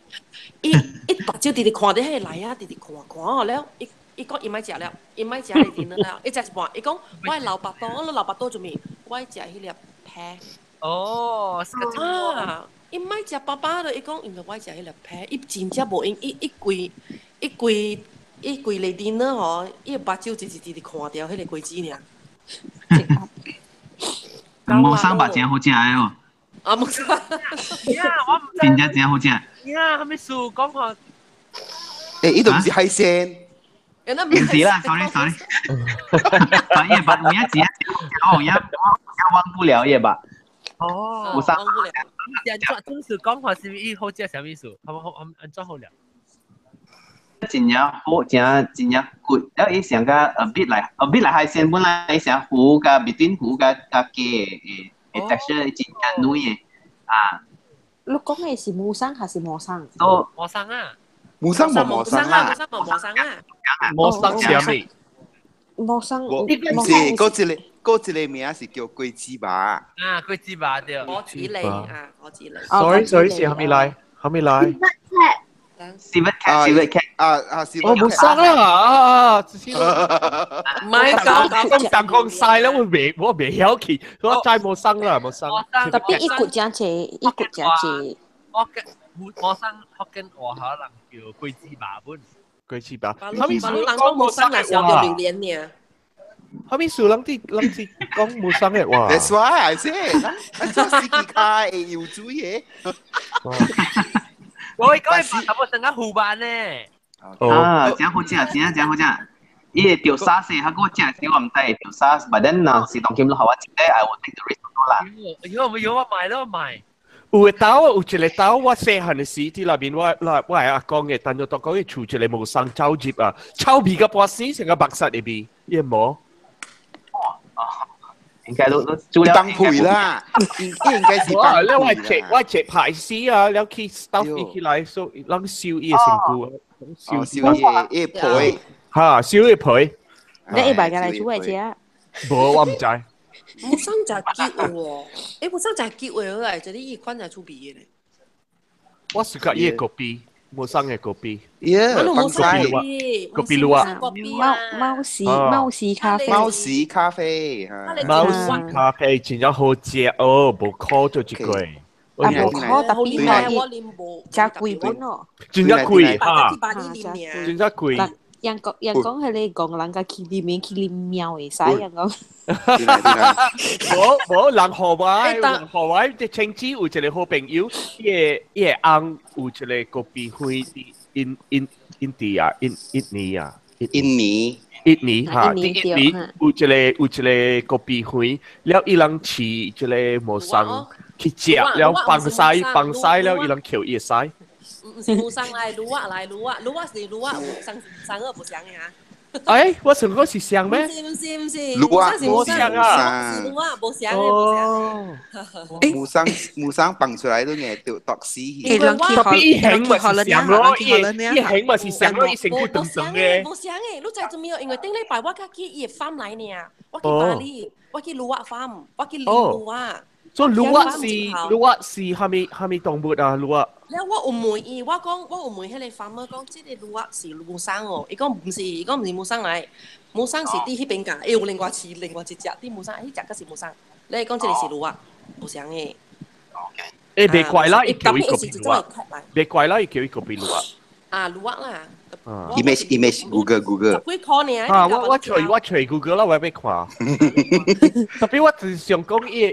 伊伊目睭直直看佇彼個梨仔，直直看看好了，伊伊講伊莫食了，伊莫食彼電腦了，伊食一半，伊講我愛留腹肚，我留腹肚做物？我愛食彼粒皮。哦，啊！伊莫食飽飽的，伊講因為我愛食彼粒皮，伊真正無閒，伊伊規伊規伊規個電腦吼，伊目睭直直直直看著彼個果子爾。無生肉真好食的哦。啊，無生。真正真好食。呀，啥物事講話？誒，伊都毋是海鮮。唔是啦，sorry sorry。把葉把，你要真哦，要要忘不了葉吧。哦，無生。忘不了。安怎當時講話是伊好食啥物事？好好安怎好了？真正好，真真正骨，了伊上個 a bit 來 a bit 來海鮮，本來伊上糊甲 between 糊甲甲雞的的 texture 真正軟的啊。你講的是無生還是無生？都無生啊！無生無無生啊！無生無無生啊！無生啥物？無生，唔是，嗰一個嗰一個名是叫果子吧？啊，果子吧對。果子狸啊，果子狸。 Sorry sorry，是蝦米來？蝦米來？ Civet cat, civet cat 啊啊！哦，冇生啦啊！唔係講講講講曬啦，我未我未曉去，我真冇生啦，冇生。特別伊骨真濟，伊骨真濟。我嘅我生福建話可能叫果子吧本。果子吧。哈咪人講冇生，係小叫榴蓮爾。哈咪數人啲人啲講冇生嘅話。 That's why I say，啊，做司機卡會有水嘅。我講係差不多成個湖版呢。啊，真好食，真正真好食。伊會掉沙士，他給我食時我毋知會掉沙，but then 若是當今都予我食咧，I will take the risk 啦。有有有我買咯買。有個兜有一個兜，我細漢的時佇內面，我我我阿公的，但就當講伊厝一個無生臭汁啊，臭味甲半死，成個目屎的味，伊無。應該都都煮了。當配啦，應應該是當了我切我切排死啊，了去 stuff 伊起來，所以咱燒伊的身軀，燒燒伊伊皮，哈，燒伊皮。你會賣過來煮來食？無我唔知。木生就結喎，誒木生就結喎，嚟就啲依款就出味嘅咧。我是個伊個咖，木生嘅咖啡。耶，木生咖啡路啊，貓貓屎貓屎咖啡，貓屎咖啡，貓屎咖啡真正好食哦，無苦做一個。啊，無苦特別可以，食貴本哦。真正貴哈，真正貴。人講人講係你講人家去裡面去啉喵會使人講。無無人何位，人何位？即清子有一個好朋友，伊個翁有一個咖啡會印印印地啊，印印尼啊，印尼印尼哈，佇印尼有一個咖啡會，了伊人飼一個無生去食了放屎放屎了，伊人扣伊個屎。唔是木生來，滷啊來，滷啊，滷啊是滷啊，生生個不像呀。哎，我想講是像咩？唔是唔是唔是，滷啊，無像啊，是滷啊，無像嘅無像。木生木生蹦出來都嘅掉毒死。特別伊形咪是像咯，伊形咪是像咯，伊成骨長長嘅。無像嘅，你知做咩？因為頂禮拜我較去伊個 farm 來呢，我去巴黎，我去滷啊 farm，我去滷啊。所以滷啊是滷啊是蝦米蝦米動物啊？滷啊？了我有問伊，我講我有問彼個 farmer 講，這個滷啊是木生哦，伊講毋是，伊講毋是木生來，木生是佇彼邊架，伊有另外飼另外一隻佇木生，彼隻閣是木生。你講這個是滷啊，無相的。欸，別怪啦，伊叫伊個比滷啊，別怪啦，伊叫伊個比滷啊。啊，滷啊啦。 Image image Google Google。十幾塊爾。啊，我揣 Google 啦，我欲看。特別我只想講，伊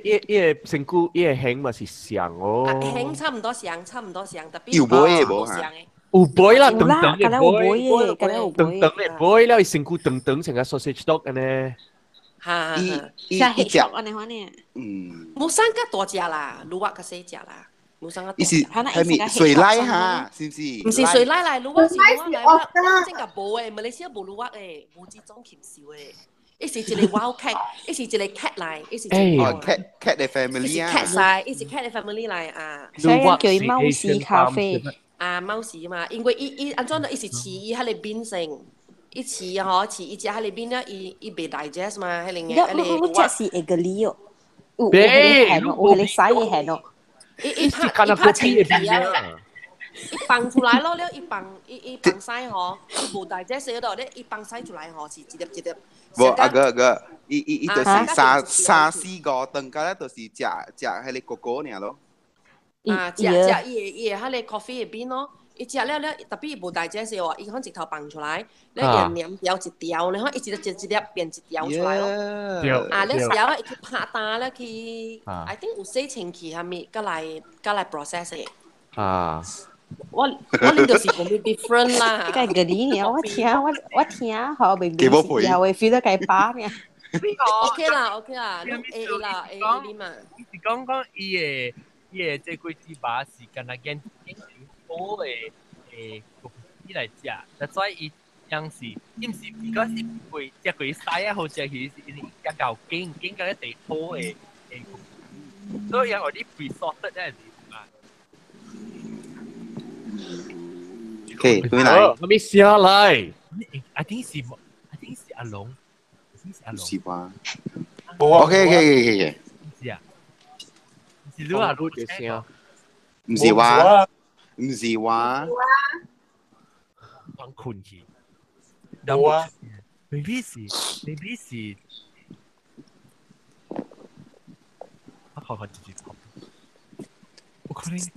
個身軀，伊個形嘛是像哦。形差唔多像，差唔多像，特別有尾的無嚇？有尾啦，長長的尾，長長的尾了，伊身軀長長成個 sausage dog 按呢。哈，像黑熊按呢款呢。嗯。無生較大隻啦，滷啊較細隻啦。無生較伊是係咪水獺哈？是毋是？毋是水獺來，滷啊是滷啊來，我正個無的，馬來西亞無滷啊的，無這種禽獸的。伊是一個 wild cat，伊是一個 cat 來，伊是一個 cat cat 的 family 啊。 cat 來，伊是 cat 的 family 來啊。所以叫伊貓屎咖啡。啊，貓屎嘛，因為伊伊按怎伊是飼伊彼个變性，伊飼吼飼伊食彼个變了，伊伊袂 digest 嘛，彼個彼個。你你這是會個理哦，有有彼個現哦，有彼個屎的現哦。伊伊拍伊拍清氣啊！伊放出來咯，了伊放伊伊放屎吼，伊無大隻細度咧，伊放屎出來吼是一粒一粒。無阿哥阿哥，伊伊伊就是三三四五頓個咧，就是食食彼個果果爾咯。啊，食食伊個伊個彼個 coffee 的 bean 咯，伊食了了，特別伊無大隻細喎，伊可直頭放出來，了伊黏條一條，然後伊一粒一粒變一條出來咯。啊，了時候伊去拍單了去，I think 有洗清氣啥物，佮來佮來 process 的。啊！我我恁就是無咩 different 啦。這個你爾，我聽我我聽吼，明明是又會 feel 到該飽爾。 OK 啦 OK 啦，你 A 啦 A 你嘛。伊是講講伊個伊個這幾支把是敢若見見好的誒伊來食，但所以伊樣是，伊毋是伊講是貴食貴屎啊，好食去是因為食夠緊緊到一地好的誒，所以我啲 pre-sorted 咧是嘛。 OK，對來，我咪寫來。 I think 是，I think 是阿龍，I think 是阿龍。是吧？OK OK OK OK。是啊，是你啊，你聲。唔是話，唔是話。放困去。冇啊。 Maybe 是，maybe 是。我看看自己跑。我可能是，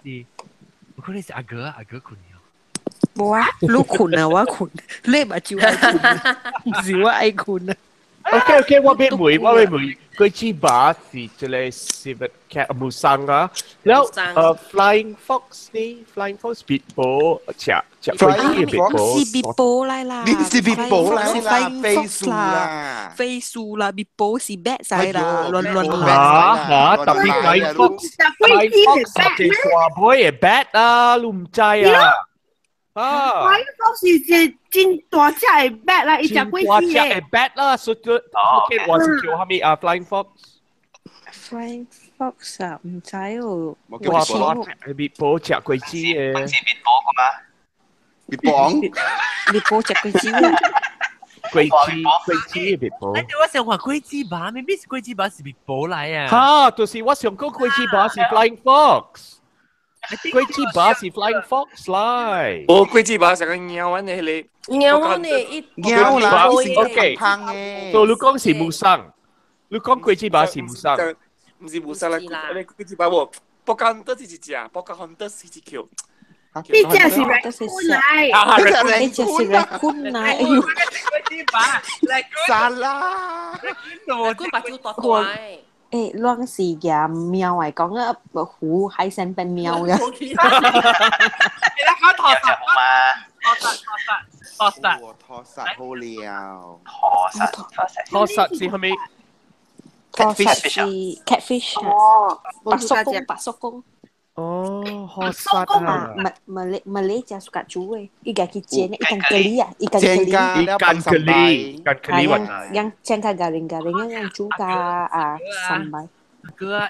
我可能是阿哥阿哥困去。無啊，你困啊，我困，你嘛就愛困，毋是我愛困啊。 OK OK，我欲問，我欲問，佢隻馬是一個 civet cat 木生啊，然後Flying Fox 呢？Flying Fox 別波食食 Flying Fox 是別波來啦，你是別波來啦，飛鼠啦，飛鼠啦，別波是 bat 晒啦，亂亂嚇嚇，特別 Flying Fox，Flying Fox 是大尾的 bat 啊，你毋知啊？啊！Flying Fox 是一真大隻的 bat 啦，伊食鬼死大隻的 bat 啦，所以我我是叫啥物啊？Flying Fox。 Flying Fox 啊，毋知哦。大大隻的蜜波食果子的。是蜜波嘛？蜜波。蜜波食果子啊！果子果子嘅蜜寶。你我想話果子吧，明明是果子吧是蜜寶來啊。嚇，就是我想講果子吧是 Flying Fox。果子吧是 Flying Fox 來。哦，果子吧成個貓安尼迄個。貓安尼伊貓啦， OK。所以你講是musang，你講果子吧是 musang。唔是musang 啦，你果子吧無。博加亨特是一隻，博加亨特是一隻橋。呢隻是 raccoon 嚟，呢隻是 raccoon 嚟，哎呦，沙拉， raccoon 目睭大大。誒，攏是嘅貓嚟講啊，虎海鮮變貓嘅。你講拖實，拖實，拖實，拖實，拖實好了，拖實，拖實，拖實是係咪？拖實是 catfish 哦，白縮公，白縮公。哦，拖實啊！馬馬來馬來食 suka 煮嘅，伊家己煎，ikan keli 啊，ikan keli， ikan keli，ikan keli 啊，用煎較 garing garing，用煮加啊 sambal。哥啊，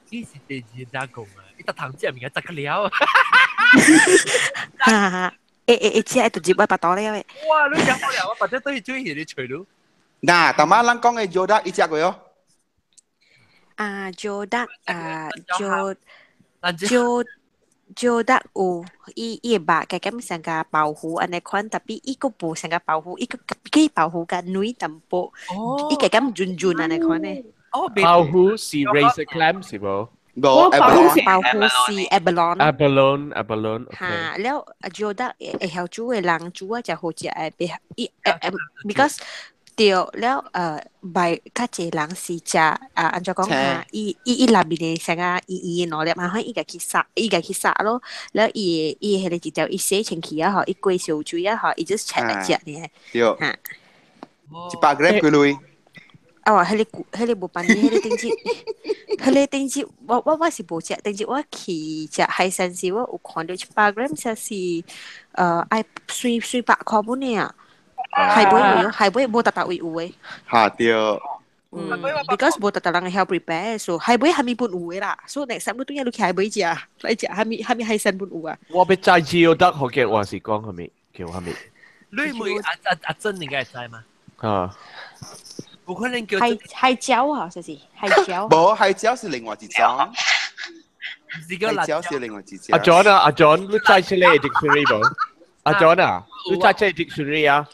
伊是第二加工啊，伊逐糖食物件食個了。哈哈，誒誒誒，這就入我腹肚了誒。哇！你食好了，我把這對水去你揣咯。嗱，大媽咱講嘅 geoduck 伊食過喲。啊，geoduck 啊，geo geoduck 有伊伊的肉，加減像個鮑魚按呢款，tapi 伊閣無像個鮑魚，伊閣比鮑魚較軟淡薄，伊加減潤潤按呢款呢。哦，鮑魚是 razor clam 是無？無，鮑魚是 abalone。 abalone abalone。嚇，了 geoduck 會曉煮的人煮啊，誠好食的，袂伊誒，because 對了，賣較濟人是食啊，按怎講啊？伊伊伊內面的啥個圓圓的兩粒，啊，伊家去殺，伊家去殺咯。了，伊伊彼個一條，伊洗清氣啊，吼，伊過燒水啊，吼，伊就切來食呢。對。嚇。100 gram 幾鐳？哦，彼個彼個無辦法，彼個頂次，彼個頂次，我我我是無食，頂次我去食海鮮時，我有看到100 gram 才是，愛四四百箍本爾。海尾有，海尾無逐逐位有的。嚇對。嗯，because 無逐逐人會曉 prepare，所以海尾蝦米本有的啦。所以 next time 你拄仔你去海尾食，來食蝦米蝦米海鮮本有啊。我欲知 geoduck 福建話是講蝦米，叫蝦米？你問阿阿阿珍應該會知嗎？啊。不可能叫海海椒啊，是是海椒。無海椒是另外一種。海椒是另外一種。阿 John 啊，阿 John，你知這個 dictionary 無？阿 John 啊，你知這個 dictionary 啊？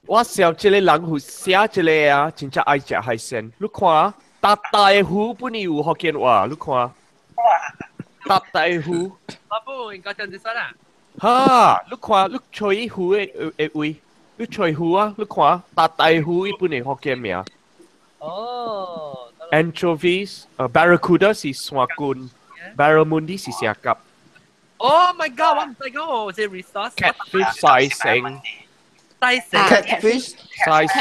我想這個人有寫這個啊，真正愛食海鮮。你看，大大的魚本伊有福建話，你看，大大的魚。阿布應該這樣子說啦。哈，你看，你揣魚的的位，你揣魚啊，你看，大大的魚伊本來福建名。哦。 Anchovies，barracuda 是山棍，barramundi 是蛇蛤。 Oh my god！我毋知講我這 resource。 Catfish 細成。西成 catfish 西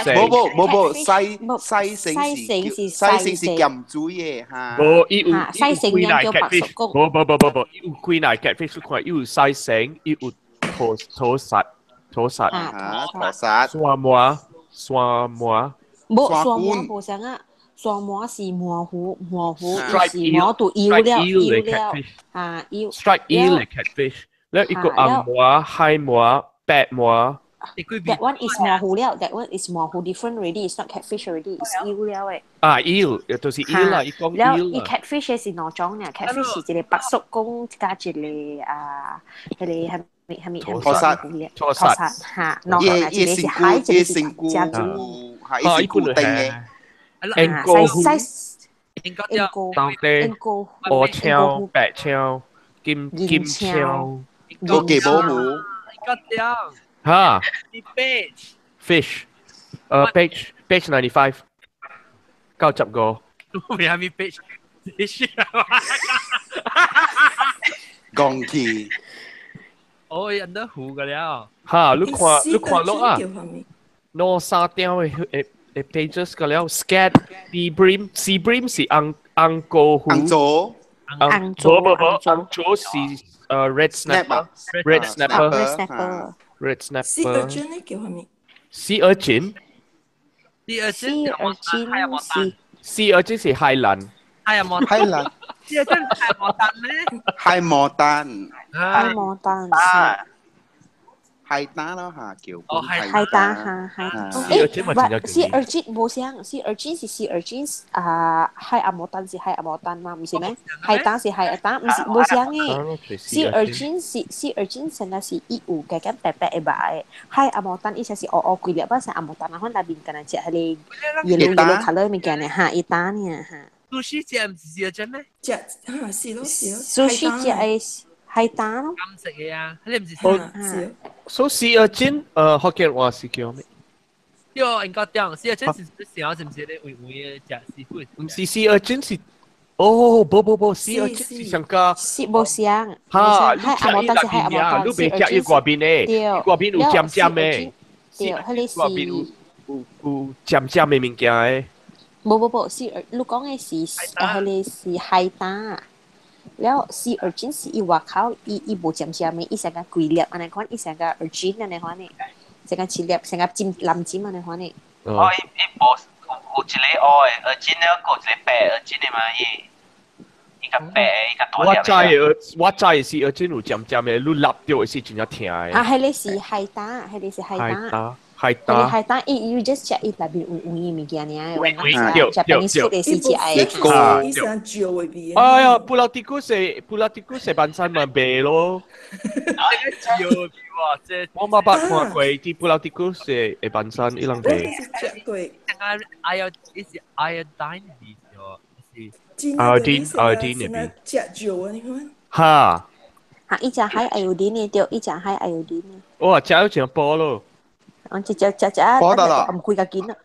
成，無無無無西西成是西成是鹹水的哈。無伊有伊有幾大 catfish，無無無無無，伊有幾大 catfish，你看伊有西成，伊有土土虱土虱，土虱，山鰻山鰻，無山鰻無啥啊，山鰻是鰻魚鰻魚是鰻都幼了幼了啊幼。 Striped eel 的 catfish，了一個紅鰻、海鰻、白鰻。 That one is 鰻魚了，that one is 鰻魚 different already. It's not catfish already. It's eel 了誒。啊，eel 就是 eel 啦，伊講了， eel 伊 catfish 是兩種爾，catfish 是一個白縮公加一個啊，彼個蝦米蝦米拖虱，拖虱嚇，兩種啊，一個是海，一個是食煮。嚇，伊是固定的。英國魚，英國當地烏鶖、白鶖、金金鶖、個雞毛魚。哈，page fish，page page 95，95。未係咪 page？講起。哦，人都糊個了。哈，你看你看落啊，攞三點的的的 pages 個了，scad sea bream sea bream 是紅紅膏魚。紅棗。紅棗。無無無，紅棗是red snapper red snapper red snapper。 Red snapper。 Sea urchin 呢叫啥物？Sea urchin。 Sea urchin 是 Sea urchin 是海蘭。海牡海蘭。 Sea urchin 海牡丹咩？海牡丹。海牡丹。海膽咯嚇，叫哦海海膽哈海。誒， sea urchin 無相，sea urchin 是 sea urchin 啊，海阿摩丹是海阿摩丹嘛，毋是咩？海膽是海膽，毋是無相嘅。sea urchin 是 sea urchin，成個是伊有加減白白的肉的。海阿摩丹伊才是烏烏規粒，把成阿摩丹啊，款內面敢若食彼個 yellow yellow colour 物件呢，哈，伊膽呢哈。 sushi 食毋是 sea urchin 咩？食哈是咯是咯。 sushi 食的海膽咯。金色嘅啊，你毋是？是。所以 sea urchin，福建話是叫咩？對，應該對，sea urchin 是是是毋是咧？為為食 seafood？毋是 sea urchin 是，哦，無無無，sea urchin 是上加。是無相。哈，海阿摩丹是海阿摩丹，你袂食伊外面的，外面有尖尖的。對，彼个是。外面有尖尖的物件的。無無無，是你講的是，彼个是海膽。了 sea urchin 是伊外口伊伊無尖尖的，伊成個規粒按呢款，伊成個 urchin 按呢款的，成個一粒成個尖藍尖按呢款的。哦，伊伊無有有一個烏的 urchin 了，閣有一個白 urchin 的嘛，伊伊較白，伊較大粒。我知的，我知的是 urchin 有尖尖的，你擸著的是真正疼的。啊，彼个是海膽，彼個是海膽。海膽。海膽，伊 you just 食伊內面有有伊物件爾，對對 Japanese food 的是食的。伊想嚼的味。哎呀，布拉迪古是布拉迪古是半山嘛賣咯。嚼味哇！這我嘛捌看過，佇布拉迪古是會半山伊人賣。食過。哎呀，伊是 iodine 味哦，是。 iodine iodine 的味。食嚼啊，你看。哈。哈，伊食海 iodine 的對，伊食海 iodine 的。哇，食咗成波咯。我食食食食，唔開較緊啦。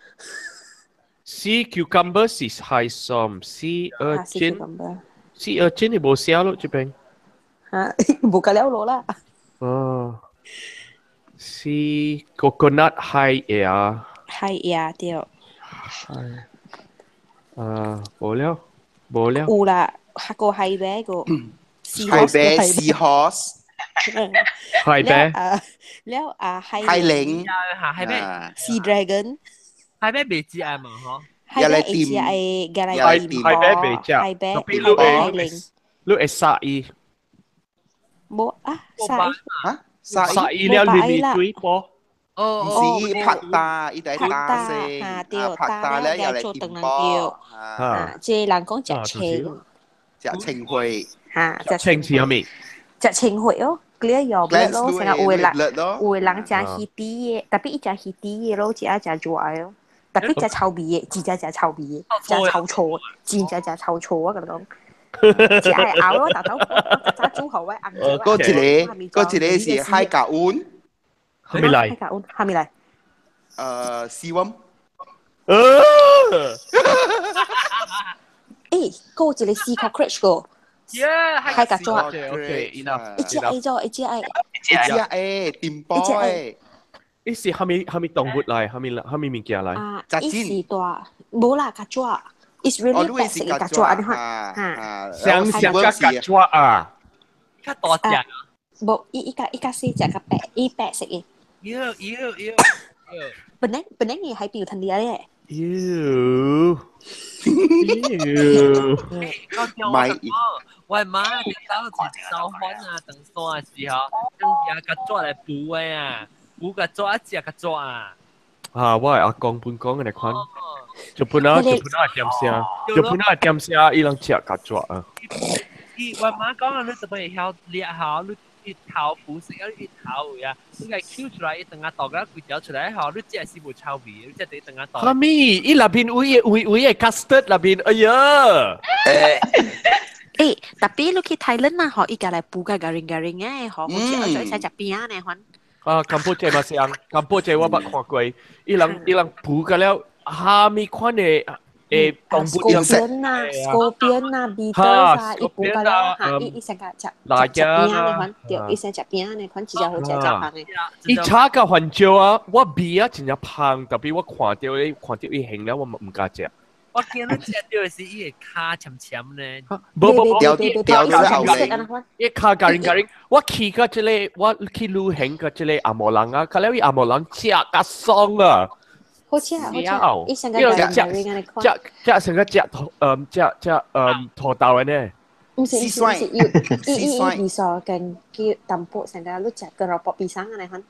Sea cucumber 是海參，sea urchin，sea urchin 你無寫咯，這邊。嚇，無夠了咯啦。哦，sea coconut 海椰。海椰對。海。啊，無了，無了。有啦，個海貝個。海貝 sea horse。海貝。了啊，海海靈，海貝，sea dragon，海貝袂食嘛嗬？海貝會食的，加來甜海貝袂食，海貝海靈，你會殺伊？無啊，殺伊？嚇？殺伊了，你咪水波。哦哦，毋是伊拍打，伊在打先，拍打了又來點波。啊，這人講食青，食青花，嚇，食青是啥物？食青花哦。clear 又blood 咯，成日有的人有的人食魚豬的，特別伊食魚豬的咯，食啊食熱的咯，特別食臭味的，真正食臭味的，食臭醋，真正食臭醋，我共你講，食會喉咯，豆豆早煮好我紅椒。嗰一個，嗰一個是海甲溫，蝦米來？海甲溫，蝦米來？絲溫。欸，閣有一個 sea cockroach 個。海甲抓， OK enough。一隻愛做，一隻愛，一隻愛，點波誒。伊是蝦米蝦米動物來，蝦米蝦米物件來？啊，伊是大，無啦，甲抓，It's really 白色的甲抓，你看，嚇，像像甲甲抓啊，較大隻啊？無，伊伊較伊較細隻，較白，伊白色的。妖妖妖！本來本來伊海邊有吞掉咧。妖。妖！唔係。我媽日走是燒飯啊，長山的時候，用牙甲抓來補的啊，補甲抓一隻甲抓啊。啊，我的阿公本講的那款，就本啊，就本啊點聲，就本啊點聲，伊人食甲抓啊。伊我媽講啊，你特別會曉掠吼，你一頭補食啊，一頭有啊，你個揪出來，伊等下倒個規條出來吼，你食是無臭味，你食得等下倒。哈咪，伊那邊有有有個 custard 那邊，哎呀！欸，特別你去泰蘭啊，吼，伊家來補個 garing garing 的，吼，好似我做食餅呢款。啊，柬埔寨嘛是樣，柬埔寨我捌看過，伊人伊人補個了，哈咪款的誒動物 scorpion 啊，scorpion 啊，beetle 啊，伊補個了，哈，伊伊成個食食餅呢款，對，伊成食餅呢款，真正好食食香的。伊炒甲番椒啊，我味啊真正香，特別我看著伊看著伊形了，我毋敢食。我見你食到是伊個跤纖纖呢，無無無，掉掉咗後嚟，伊跤咖喱咖喱。我去到這個，我去旅行到這個阿摩人啊，看了伊阿摩人食較爽啊！好食好食，伊成個咖喱咖喱食食成個食土嗯食食嗯土豆的呢。毋是毋是毋是，伊伊伊伊味素跟叫淡薄成個你食跟蘿蔔皮生按呢款。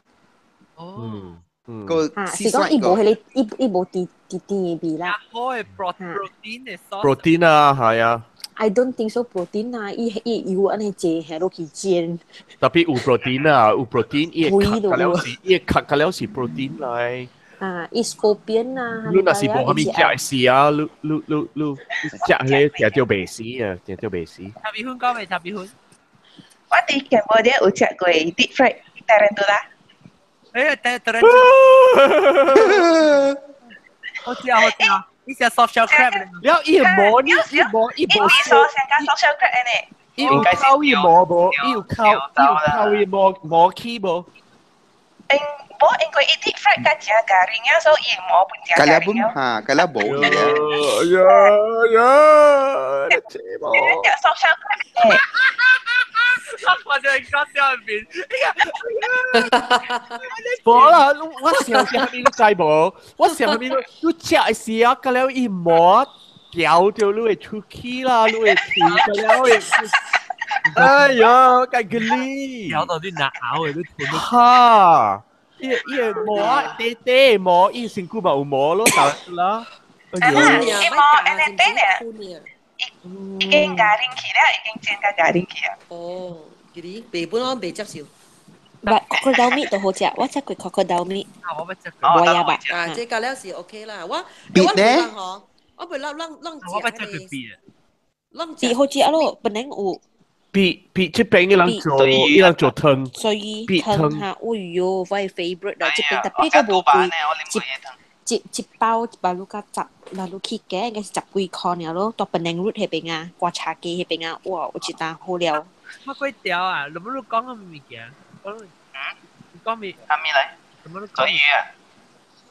嗯嗯，個嚇，是講伊無彼个伊伊無甜甜甜的味啦。好嘅 protein 嘅 sauce。 protein 啊，係啊， I don't think so protein 啊，伊伊油按呢煎，下落去煎。特別有 protein 啊，有 protein，伊會肥都卡了是，伊會卡卡了是 protein 來。啊，伊 scorpion 啊，你若是無啥物食的死啊，你你你你食彼個食到袂死啊，食到袂死。茶米粉講未？茶米粉。我佇柬埔寨有食過 deep fried tarantula。哎，等等等。好食好食，你食 soft shell crab 了伊毛你伊毛伊伊無伊所成間 soft shell crab 呢？伊有靠伊毛無？伊有靠伊有靠伊毛毛起無？因無因為伊 deep fried 較正咖喱啊，所以伊毛本正咖咖喱喱本嚇，咖喱無去啊。哎呀呀！你這無？食 soft shell crab 呢？我就係講笑入邊。無啦，我想啥物你知無？我想啥物你你食的時啊，甲了伊毛掉掉你的出氣啦，你的氣甲了會。哎呀，該個哩！咬到你牙咬嘅，你吞。哈！伊伊個毛啊，短短毛，伊身軀嘛有毛咯，得啦。哎伊呦！毛安尼短呢？已經咖喱去了，已經煎甲咖喱去啊。哦，其實袂本我袂接受。 But crocodile meat 都好食，我食過 crocodile meat。啊，我捌食過。無呀吧？啊，這個了是 OK 啦。我別我袂呢人吼，我袂咱咱咱我捌食過鱉。咱鱉好食咯，本來有。比比這邊伊人做，伊人做湯，所以鱉湯哈，哎喲，我的 favorite 啦，這邊特別個無貴，一一一包一包你甲十，若你去加應該是十幾塊爾咯，到 Penang Road 彼邊啊，觀察街彼邊啊，哇，有一單好料。乜鬼屌啊？你乜你講個物件？講你講咩？啥物來？什麼你講？水魚啊？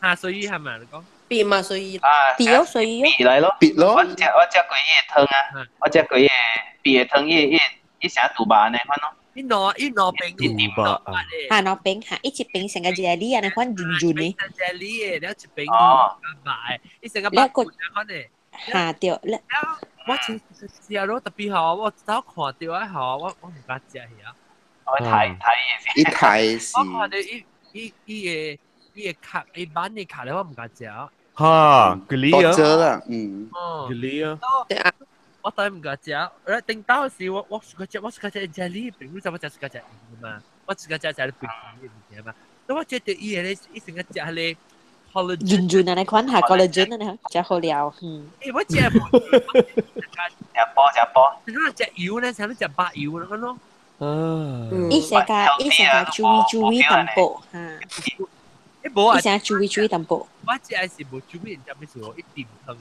啊，水魚係咪？你講？鱉嘛水魚。啊，鱉哦，水魚。鱉來咯。鱉咯。我食我食過伊的湯啊，我食過伊的鱉的湯，伊伊伊成肚肉按呢款咯。伊兩伊兩邊肚肉啊！哈，兩邊哈，伊一邊成個 jelly 按呢款潤潤的。 jelly 的，了一邊哦，白，伊成個白款的。哈對，了。我真食咯，特別吼，我早看到啊吼，我我毋敢食去啊。我睇睇伊伊睇是。我看到伊伊伊个伊个殼，伊板的殼咧，我毋敢食。哈，個哩啊！多啦，嗯。哦。個哩啊！我當然毋敢食，而頂到時我我自家食，我自家食 jelly 餅，你知我食自家食魚嘛？我自家食食餅嘅物件嘛。咁我食到伊個咧，伊成個食彼個 collagen。潤潤按呢款哈，collagen 按呢食好料，嗯。欸，我食無。食波食波。你食油咧，像你食白油那個咯。啊。伊成個伊成個注意注意淡薄哈。欸，無啊。伊成注意注意淡薄。我食的是無注意，唔知咩事，一點湯。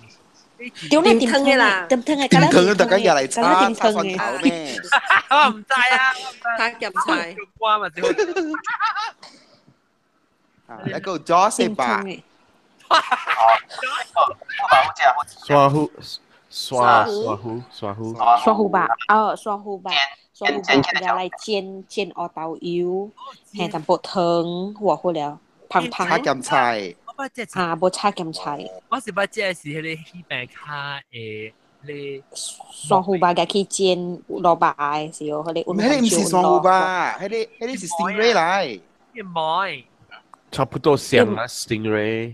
對啦，點湯的啦，點湯的，點湯大家入嚟叉叉蒜頭咩？我唔知啊，太鹹菜。瓜嘛，最好。啊，一個 Joseph 吧。刷糊，刷刷糊，刷糊。刷糊吧，哦，刷糊吧，刷糊吧，然後來煎煎烏豆油，嘿，淡薄湯，哇好了，芳芳。叉鹹菜。啊，無叉鹹菜。我是捌食的是彼個魚餅卡的，咧。蒜糊吧，共去煎蘿蔔的時候，彼個彼個毋是蒜糊吧？彼個彼個是 stingray 來。伊糜。差不多像啊，stingray。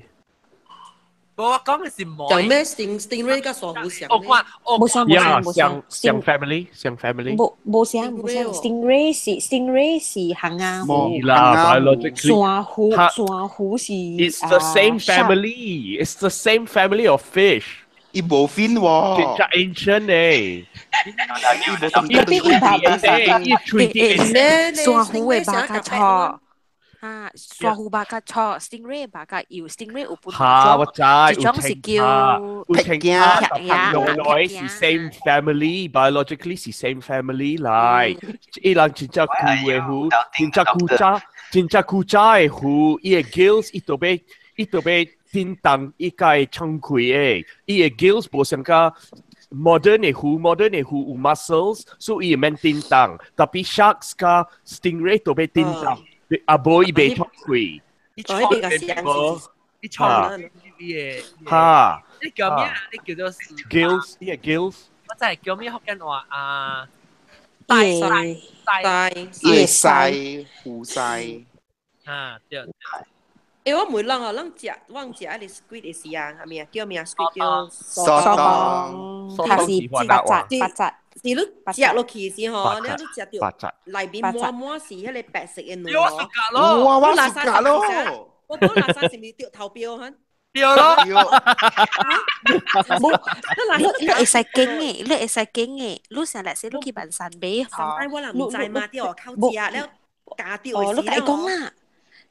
無，我講的是糜。講咩 sting stingray 佮蒜糊像？我看，無相無相無相像 family，像 family。無無相無相，stingray 是 stingray 是行啊虎啦，biologically。蒜糊蒜糊是。 It's the same family. It's the same family of fish. 伊無分喎。真正 ancient 呢。伊伊白伊吹啲。蒜糊的白較錯。啊，蒜糊白較錯，stingray 白較油，stingray 有分哈，我知，一種是叫有聽下，來來是 same family，biologically 是 same family 來。伊人真正舊的魚，真正古早，真正古早的魚，伊的 gills 伊都欲伊都欲叮當，伊才會撐開的。伊的 gills 無像甲 modern 的魚，modern 的魚有 muscles，所以伊免叮當。特別 sharks 佮 stingray 都欲叮當。啊，無伊袂出開。伊創無，伊創伊的。哈。你叫咩？你叫做 gills，伊個 gills。我知叫咩福建話啊？大大大伊會鰓，胡鰓。啊，對。欸，我問人哦，咱食我食彼个 squid 的時啊，啥物啊？叫咩啊？squid 叫蘇東，它是八扎八扎，是你食落去時吼，你食著內面滿滿是彼个白色的卵哦。哇，我暑假咯。我本垃圾是毋是著頭標哈？對咯。無，你會使揀的，你會使揀的，你成日說你去萬山買吼，我人毋知嘛，對，靠食了加著哦，你家講啦，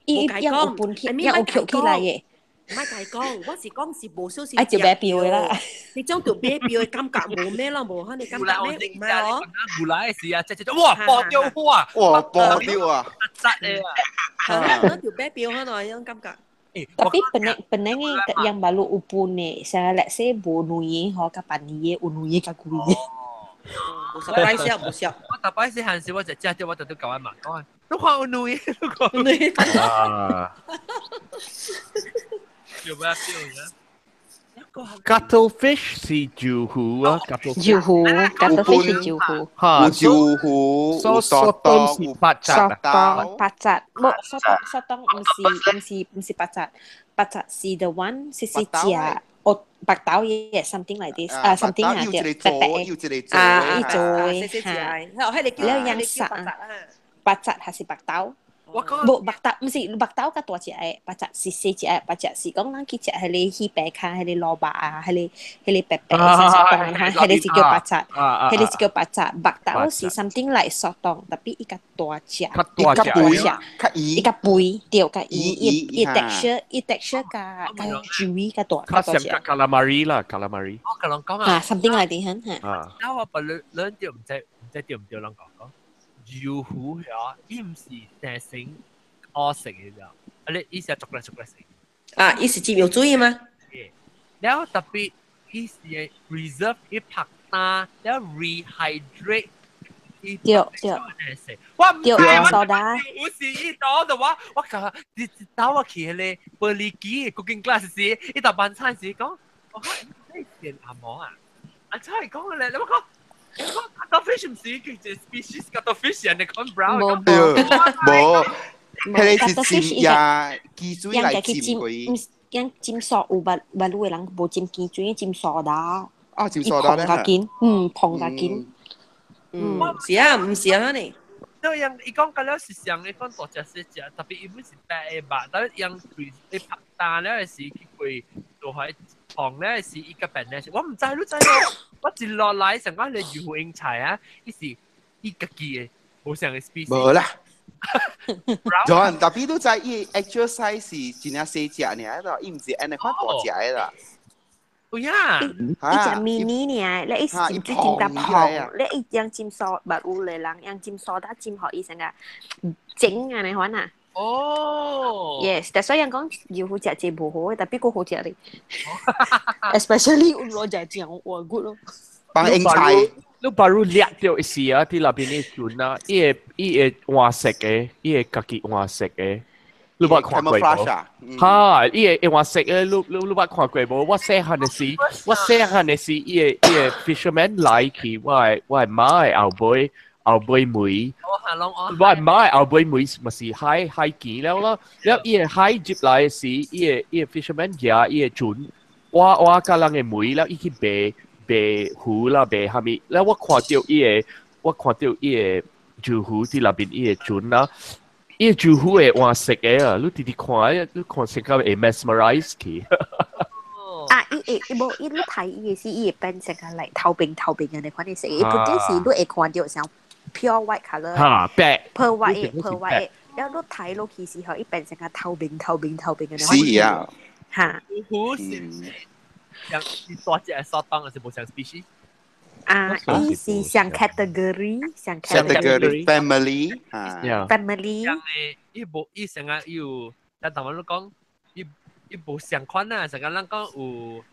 伊伊有分起，有扣起來的。莫共講，我是講是無小心啊，就買票的啦。你種著買票的感覺無咩咯，無可能感覺咩有咩哦。有來的時啊，這哇爆掉哇！哇爆掉啊！實的啊！咱就買票可能迄種感覺。 Tapi peneng peneng yang baru upune, saya let's say 無卵的吼，佮別的有卵的較貴的。無 surprise 啊，無笑。我逐擺細漢時，我就食著，我就都共我媽講，你看有卵的，你看有卵的。啊！有咩笑嘅？ Cuttlefish 是椒魚啊，椒魚，cuttlefish 是椒魚。嚇，有椒魚，有蘇東是八扎，蘇東八扎，無蘇東蘇東毋是毋是毋是八扎，八扎是 the one 是是食哦白豆嘢，something like this 啊，something 啊對，白白的啊，伊做的嚇，了樣殺八扎還是白豆？無白豆，毋是白豆較大隻的，白隻是細隻的，白隻是講咱去食彼个魚白跤，彼个蘿蔔啊，彼个彼个白白的小小當哈，彼个是叫白隻，彼个是叫白隻。白豆是 something like 蘇東，特別伊較大隻，較大隻，伊較肥，對，較伊伊伊 texture，伊 texture 較較 chewy 較大，較像 calamari 啦，calamari。我共人講啊，something like that 嚇。啊，我不兩兩條毋知毋知對毋對，人講講。油糊遐，伊毋是生成烏色的咋，啊你伊是逐個逐個色。啊，伊是浸藥水嗎？了特別伊是 reserve 伊拍單，了 rehydrate。對對。我毋知我蘇打。有時伊倒的話，我感覺一倒我去彼個玻璃機 cooking class 時，伊逐晚餐時講，我講你是阿毛啊？啊真係講咧，你我講。Cuttlefish 毋是叫一 species cuttlefish 人哋講 brown。無無，彼个是浸呀，雞水來浸過。樣浸蘇有捌捌有的人無浸雞水，浸蘇打。啊，浸蘇打咧。伊碰較緊，嗯，碰較緊。嗯，是啊，毋是啊，呢。對樣，伊講甲了是上，伊講大隻細隻，特別伊本是白的肉，但樣伊拍單了的時去過做海碰了的時，伊個變咧是，我毋知你知無？我一落來想講你油英菜啊，伊是伊家己的，無像個 species。無啦。John，特別你知伊 actual size 是真正細隻爾啦，伊毋是按呢款大隻的啦。有影。伊食 mini 爾，你伊是浸水浸甲胖，你伊樣浸蘇，捌有的人樣浸蘇打浸予伊成個整按呢款啊。哦。 Yes，但所以人講油好食這無好的，特別閣好食咧。Especially 有攞食醬，哇 good 咯。放英菜。你 baru 掠著一時啊，佇內邊的船啊，伊會伊會換色的，伊會家己換色的。你捌看過無？哈，伊會換色的，你你你捌看過無？我細漢的時，我細漢的時，伊個伊個 fisherman 來去我的我的媽的後尾後尾妹。我的媽的後尾妹嘛是海海見了咯，了伊個海入來的時，伊個伊個 fisherman 舉伊個船，我我佮人的妹了，伊去賣。賣魚啦，賣啥物？了我看著伊个，我看著伊个魚魚佇內面伊个船啦，伊個魚魚會換色的啊！你直直看，你看成個會 mesmerize 去。啊！伊會伊無伊你睇伊的是伊會變成個來透明透明的款的色，伊本身是你會看著像 pure white colour，哈白，pure white 的 pure white 的，了你睇落去時候，伊變成個透明透明透明的。是啊。哈。魚是。像是大隻的蘇東，還是無像 species？啊，伊是像 category，像 category family 啊，family。像的，伊無伊成個有，咱台灣都講，伊伊無相款啊，成個咱講有，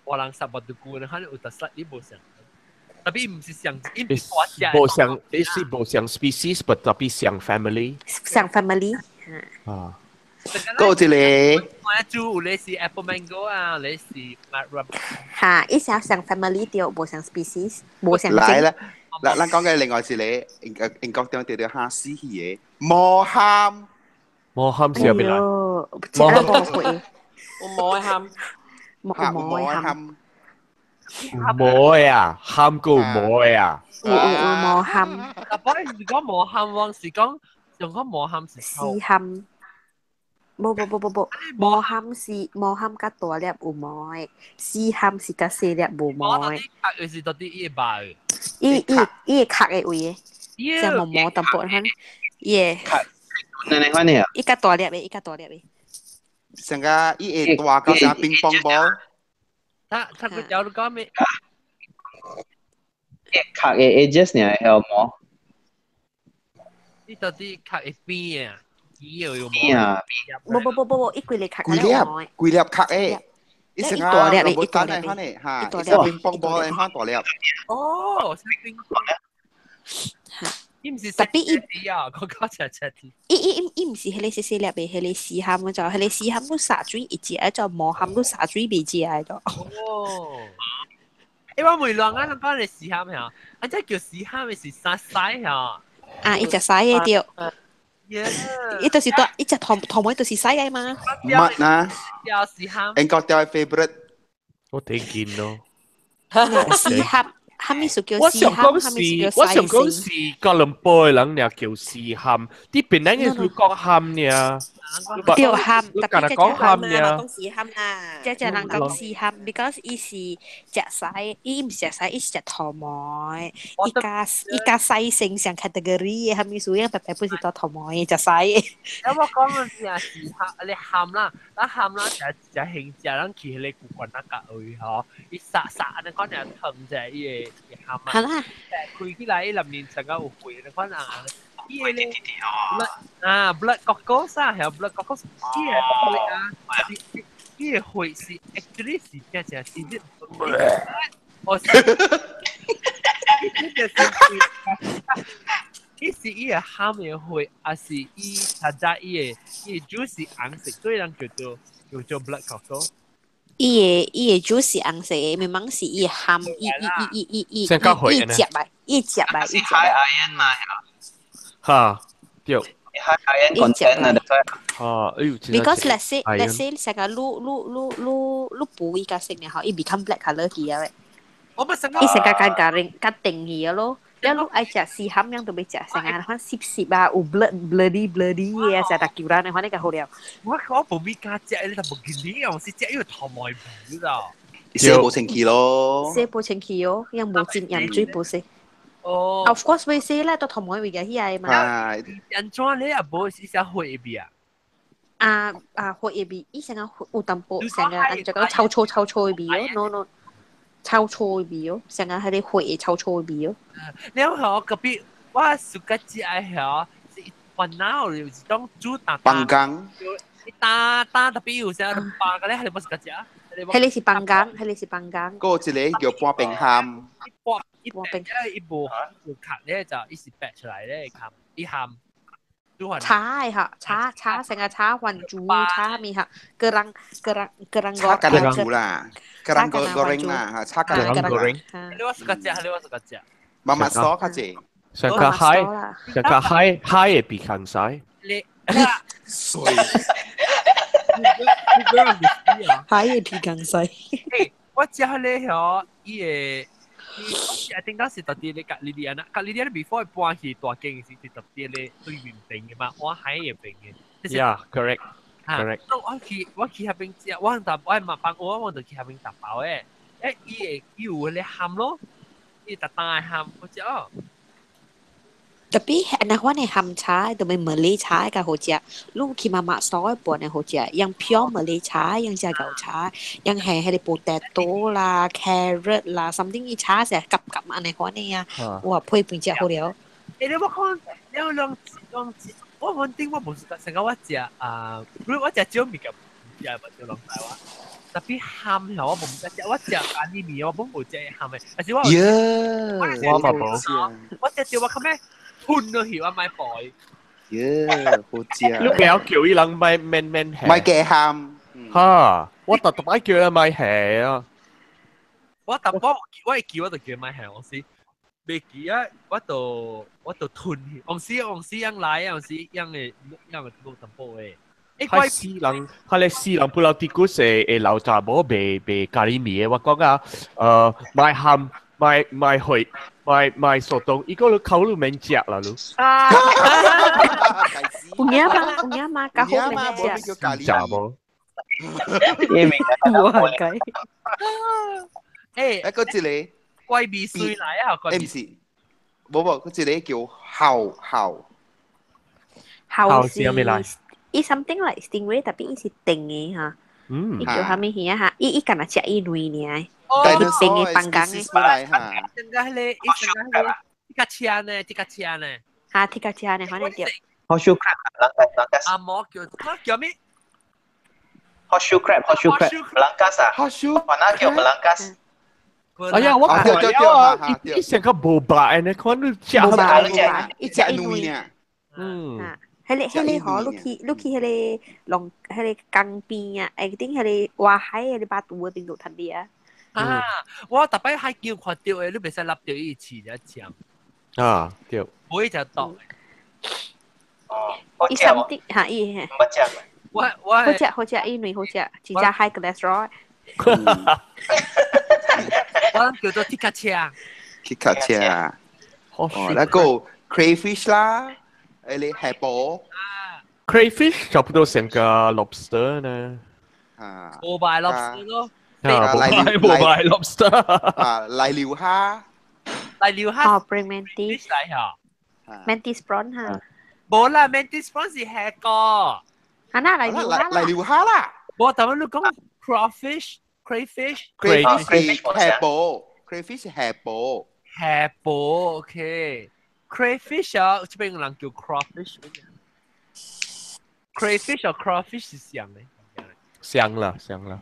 我人殺無對久，可能有特色，伊無相。特別伊毋是像，伊毋是大隻。無像，伊是無像 species，but 特別像 family。像 family。啊。閣有一個，我煮有咧是 apple mango 啊，咧是 rub。哈，伊是像 family 對，無像 species，無像。來啦，咱咱講嘅另外一個，英國英國中著著蝦死去的，毛蚶。毛蚶是入邊來？食了無會。有毛的蚶。冇毛的蚶。毛的啊，蚶個毛的啊。有毛蚶。特別是講毛蚶，我是講上講毛蚶是絲蚶。無無無無無，毛蚶是毛蚶較大粒有毛的，絲蚶是較細粒無毛的。殼是到底伊會白？伊伊伊會殼的位的，只毛毛淡薄款，伊會。哪呢款的啊？伊較大粒的，伊較大粒的。成個伊會大到像乒乓波。他他個叫你講咩？殼的 edges 呢會毛。你到底殼會邊啊？邊啊？無無無無無，伊規粒殼規粒規粒殼的，伊成個萝卜干的款的哈，伊像乒乓波的款大粒。哦，像乒乓。伊毋是特別伊啊，我講食食啲。伊伊伊伊毋是彼個細細粒的，彼個絲蚶就，彼個絲蚶都灑水一隻，就毛蚶都灑水未食的就。哦。欸，我問亂啊，人講你絲蚶嚇，啊，這叫絲蚶的是啥屎嚇？啊，伊食屎的對。伊就是大，伊食頭頭尾就是屎的嘛。乜啊？叫絲蚶。英國掉 favorite。我聽見咯。絲蚶。哈咪屬叫我想講是，我想講是哥倫布的人爾叫絲蚶，啲檳榔嘅叫講蚶爾。對蚶，特別講蚶爾。講絲蚶啦，只只人講絲蚶，because 伊是食屎，伊毋是食屎，伊是食頭毛。伊加伊加細成上 category 的，哈咪屬於白白本是做頭毛的食屎。我講的是啊，絲蚶，你蚶啦，咱蚶啦，食食興食，咱去彼個古關那個位吼，伊殺殺，你講爾疼者伊個。係啦，開起來，伊內面成個有血，你看啊，伊個咧，啊，blood cockles 啊，係 blood cockles，伊個血啊，伊個血是 actually 是真正是啲，哦，伊個是，伊是伊個蚶的血，還是伊較早伊個伊個酒是紅色，所以人叫做叫做 blood cockle。伊個伊個酒是紅色的，明明是伊個蚶，伊伊伊伊伊伊伊食來，伊食來，伊食來。哈，對。 high iron content 啊，哈，哎呦，because let's say 成個滷滷滷滷滷補伊個色呢，吼，伊 become black colour 去啊喂。我咪成伊成個較加零較定去啊咯。你滷愛食絲蚶樣都欲食，成個款濕濕啊，有 blood bloody bloody 嘅，成日叫人，反正較好了。我我無咪敢食，你就無見你，我是食伊個頭毛皮啦。洗無清氣咯。洗無清氣哦，樣無浸鹽水無洗。哦。 Of course 會洗啦，都頭毛會嘅起來嘛。安怎你也無是啥血味啊？啊啊，血味，伊成個有淡薄，成個按照講臭臭臭臭的味哦，no no。臭臭的味哦，成個彼個血臭臭的味哦。你好，隔壁我暑假食的吼，是煩惱就是當煮打放工，打打特別有啥包個咧，係你冇暑假食？彼個是放工，彼個是放工。閣有一個叫半冰蚶，一半冰，伊無無殼咧，就伊是白出來咧，含伊含。炒的吼，炒炒成個炒番薯，炒物吼，個人個人個人炒橄欖豬啦，橄欖goreng 啦，嚇，炒橄欖 goreng。你話暑假食，你話暑假食。慢慢燒較濟。上個海，上個海海會比較曬。你水。海會比較曬。我食咧吼，伊個。我食頂當時特別咧，隔離啲啊，隔離啲 before 搬去大間時是特別咧對面邊嘅嘛，我海嘅邊嘅。 Yeah, correct, correct. 我去我去遐邊食，我搭我嘛幫我我就去遐邊打包嘅。誒，伊會伊有咧蚶咯，伊特大蚶，我食哦。特別按呢款的蚶炒，同埋馬來炒較好食。你去媽媽燒的盤的好食，用 pure 馬來炒，用食牛炒，用係彼個 potato 啦、carrot 啦，something 伊炒成夾夾按呢款的啊，哇配飯食好了。欸，你我看，你兩兩我穩定我無是成個我食啊，如果我食少物件，食嘛少人台灣。特別蚶我無食，我食咖喱麵我本無食蚶的，但是我我嘛無，我食到我較咩？吞落去我買袋。耶，好食！你不要叫伊人買免免蝦，買雞蚶。哈！我特特擺叫伊買蝦啊！我特我我會叫我就叫伊買蝦，我是。未記啊，我就吞去，往時往時樣來，往時樣嘅樣嘅冇淡薄嘅。欸，係死人，係咧死人不老啲古時會老查某賣賣咖喱麵的，我講啊，賣鹹賣賣血賣賣素凍，伊個你口你免食啦你。有影嘛？有影嘛？較好免食。食無？因為無計。欸，一個一個怪味水來啊！欸，毋是，無無，佢一個叫耗耗。耗是伊 something like stingray，特別伊是定的哈。伊叫啥物魚啊？哈，伊伊干焦食伊卵爾，伊定的放工的。來哈。成個迄個，伊成個迄個，鐵甲車呢？鐵甲車呢？哈，鐵甲車呢？反正對。 Horseshoe crab，人人阿毛叫叫咩？Horseshoe crab，horseshoe crab，belangkas 啊。 Horseshoe，我那叫 belangkas。哎呀，我看了啊，伊成個無白呢，看你食無白無白，伊食卵爾。嗯。彼個彼個吼，你去你去彼個龍彼個江邊啊，下頂彼個外海的巴肚嗰邊就趁啲啊。啊！我逐擺海墘看著的，你袂使擸著伊刺一針。啊，對。無伊就毒。哦，伊 something 嚇伊。毋捌食。我好食好食，伊卵好食，真正 high cholesterol。我叫做鐵甲車。鐵甲車。哦，那個 crayfish 啦。誒，你蟹寶，crayfish 差不多成個 lobster 呢。啊，無白 lobster 咯。啊，無白 lobster。啊，瀨尿蝦。瀨尿蝦。哦，praying mantis。嚟嚇。 mantis prawn 嚇。無啦，mantis prawn 是蟹膏。啊，那瀨尿蝦啦。瀨尿蝦啦。無，但係你講 crawfish，crayfish。 crayfish 蟹寶，crayfish 蟹寶。蟹寶，OK。crayfish 啊，這邊人叫 crawfish。crayfish 和 crawfish 是像的。像啦，像啦。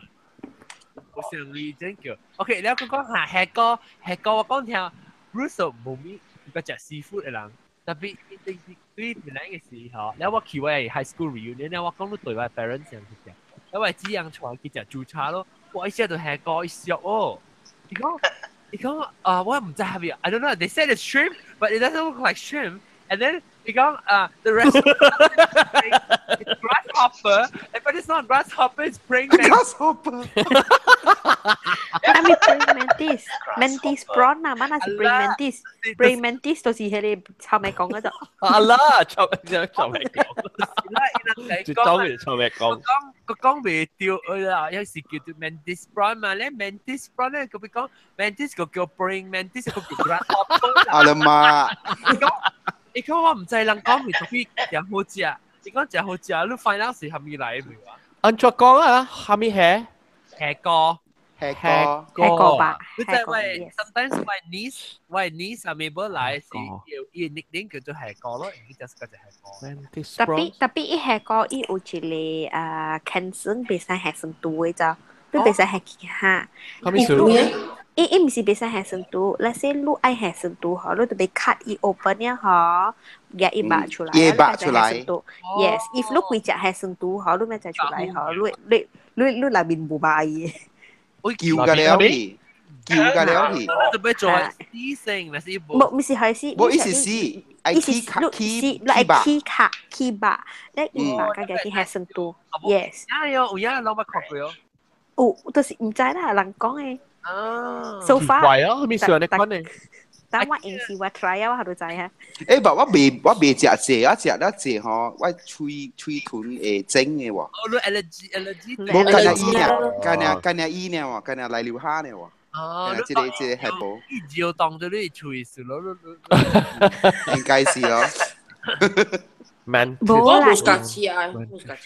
我像你真叫。OK，你講講下蟹膏，蟹膏我講聽，Bruce 無咪個食 seafood 的人，特別對對本來嘅時候，你我去我 high school reunion，我講你對我 parents 講去食，因為只樣帶去食煮茶咯，我一食就蟹膏一熟哦，你講。伊講啊，我毋知係咪，I don't know. They said it's shrimp, but it doesn't look like shrimp. And then 伊講啊，the rest it's grasshopper, but it's not grasshopper, it's praying mantis. Grasshopper. 係咪 praying mantis? Mantis prawn 啊，乜那是 praying mantis? Praying mantis 就是彼個臭米講嗰度。啊啦，臭臭米講。啦，伊人講。當然臭米講。講佢講袂對啦，有時叫做 mantis prawn 嘛咧，mantis prawn 咧，佢講 mantis 個叫 praying mantis 個叫 grasshopper。阿啦媽。伊講伊講我毋知人講袂特別誠好食，伊講誠好食，你 find out 是蝦米來未啊？按怎講啊？蝦米蟹？蟹膏。蟹膏，蟹膏吧。你知喂，sometimes 我 niece 我 niece 上面本來是伊 nickname 叫做蟹膏咯，伊就是叫做蟹膏。特別特別，伊蟹膏伊有一個啊，cancer 袂使下酸度的就，你袂使下哈。啥物事？伊伊毋是袂使下酸度，那些你愛下酸度吼，你就欲 cut 伊 open 了吼，夾伊肉出來，伊肉出來。 Yes，if 你規隻下酸度吼，你欲才出來吼，你你你你內面無肉伊。叫㗎了去，叫㗎了去。特別做死性，那是無，毋是係死，無伊是死，愛起卡起你愛起卡起肉，你伊肉家己去下酸度。Yes。啊喲，有影攏捌看過哦。有，就是毋知啦，人講的。啊，so far。怪啊，啥物事按呢款呢？等我用時我 try 啊，我就知哈。欸，但我袂我袂食濟，我食了濟吼，我喙喙唇會腫的喎。哦，你 allergy allergy。無干焦伊爾，干焦干焦伊爾喎，干焦瀨尿蝦爾喎。哦，這個這個蟹寶。伊尿當咗你喙是咯，應該是咯。 Man，無啦，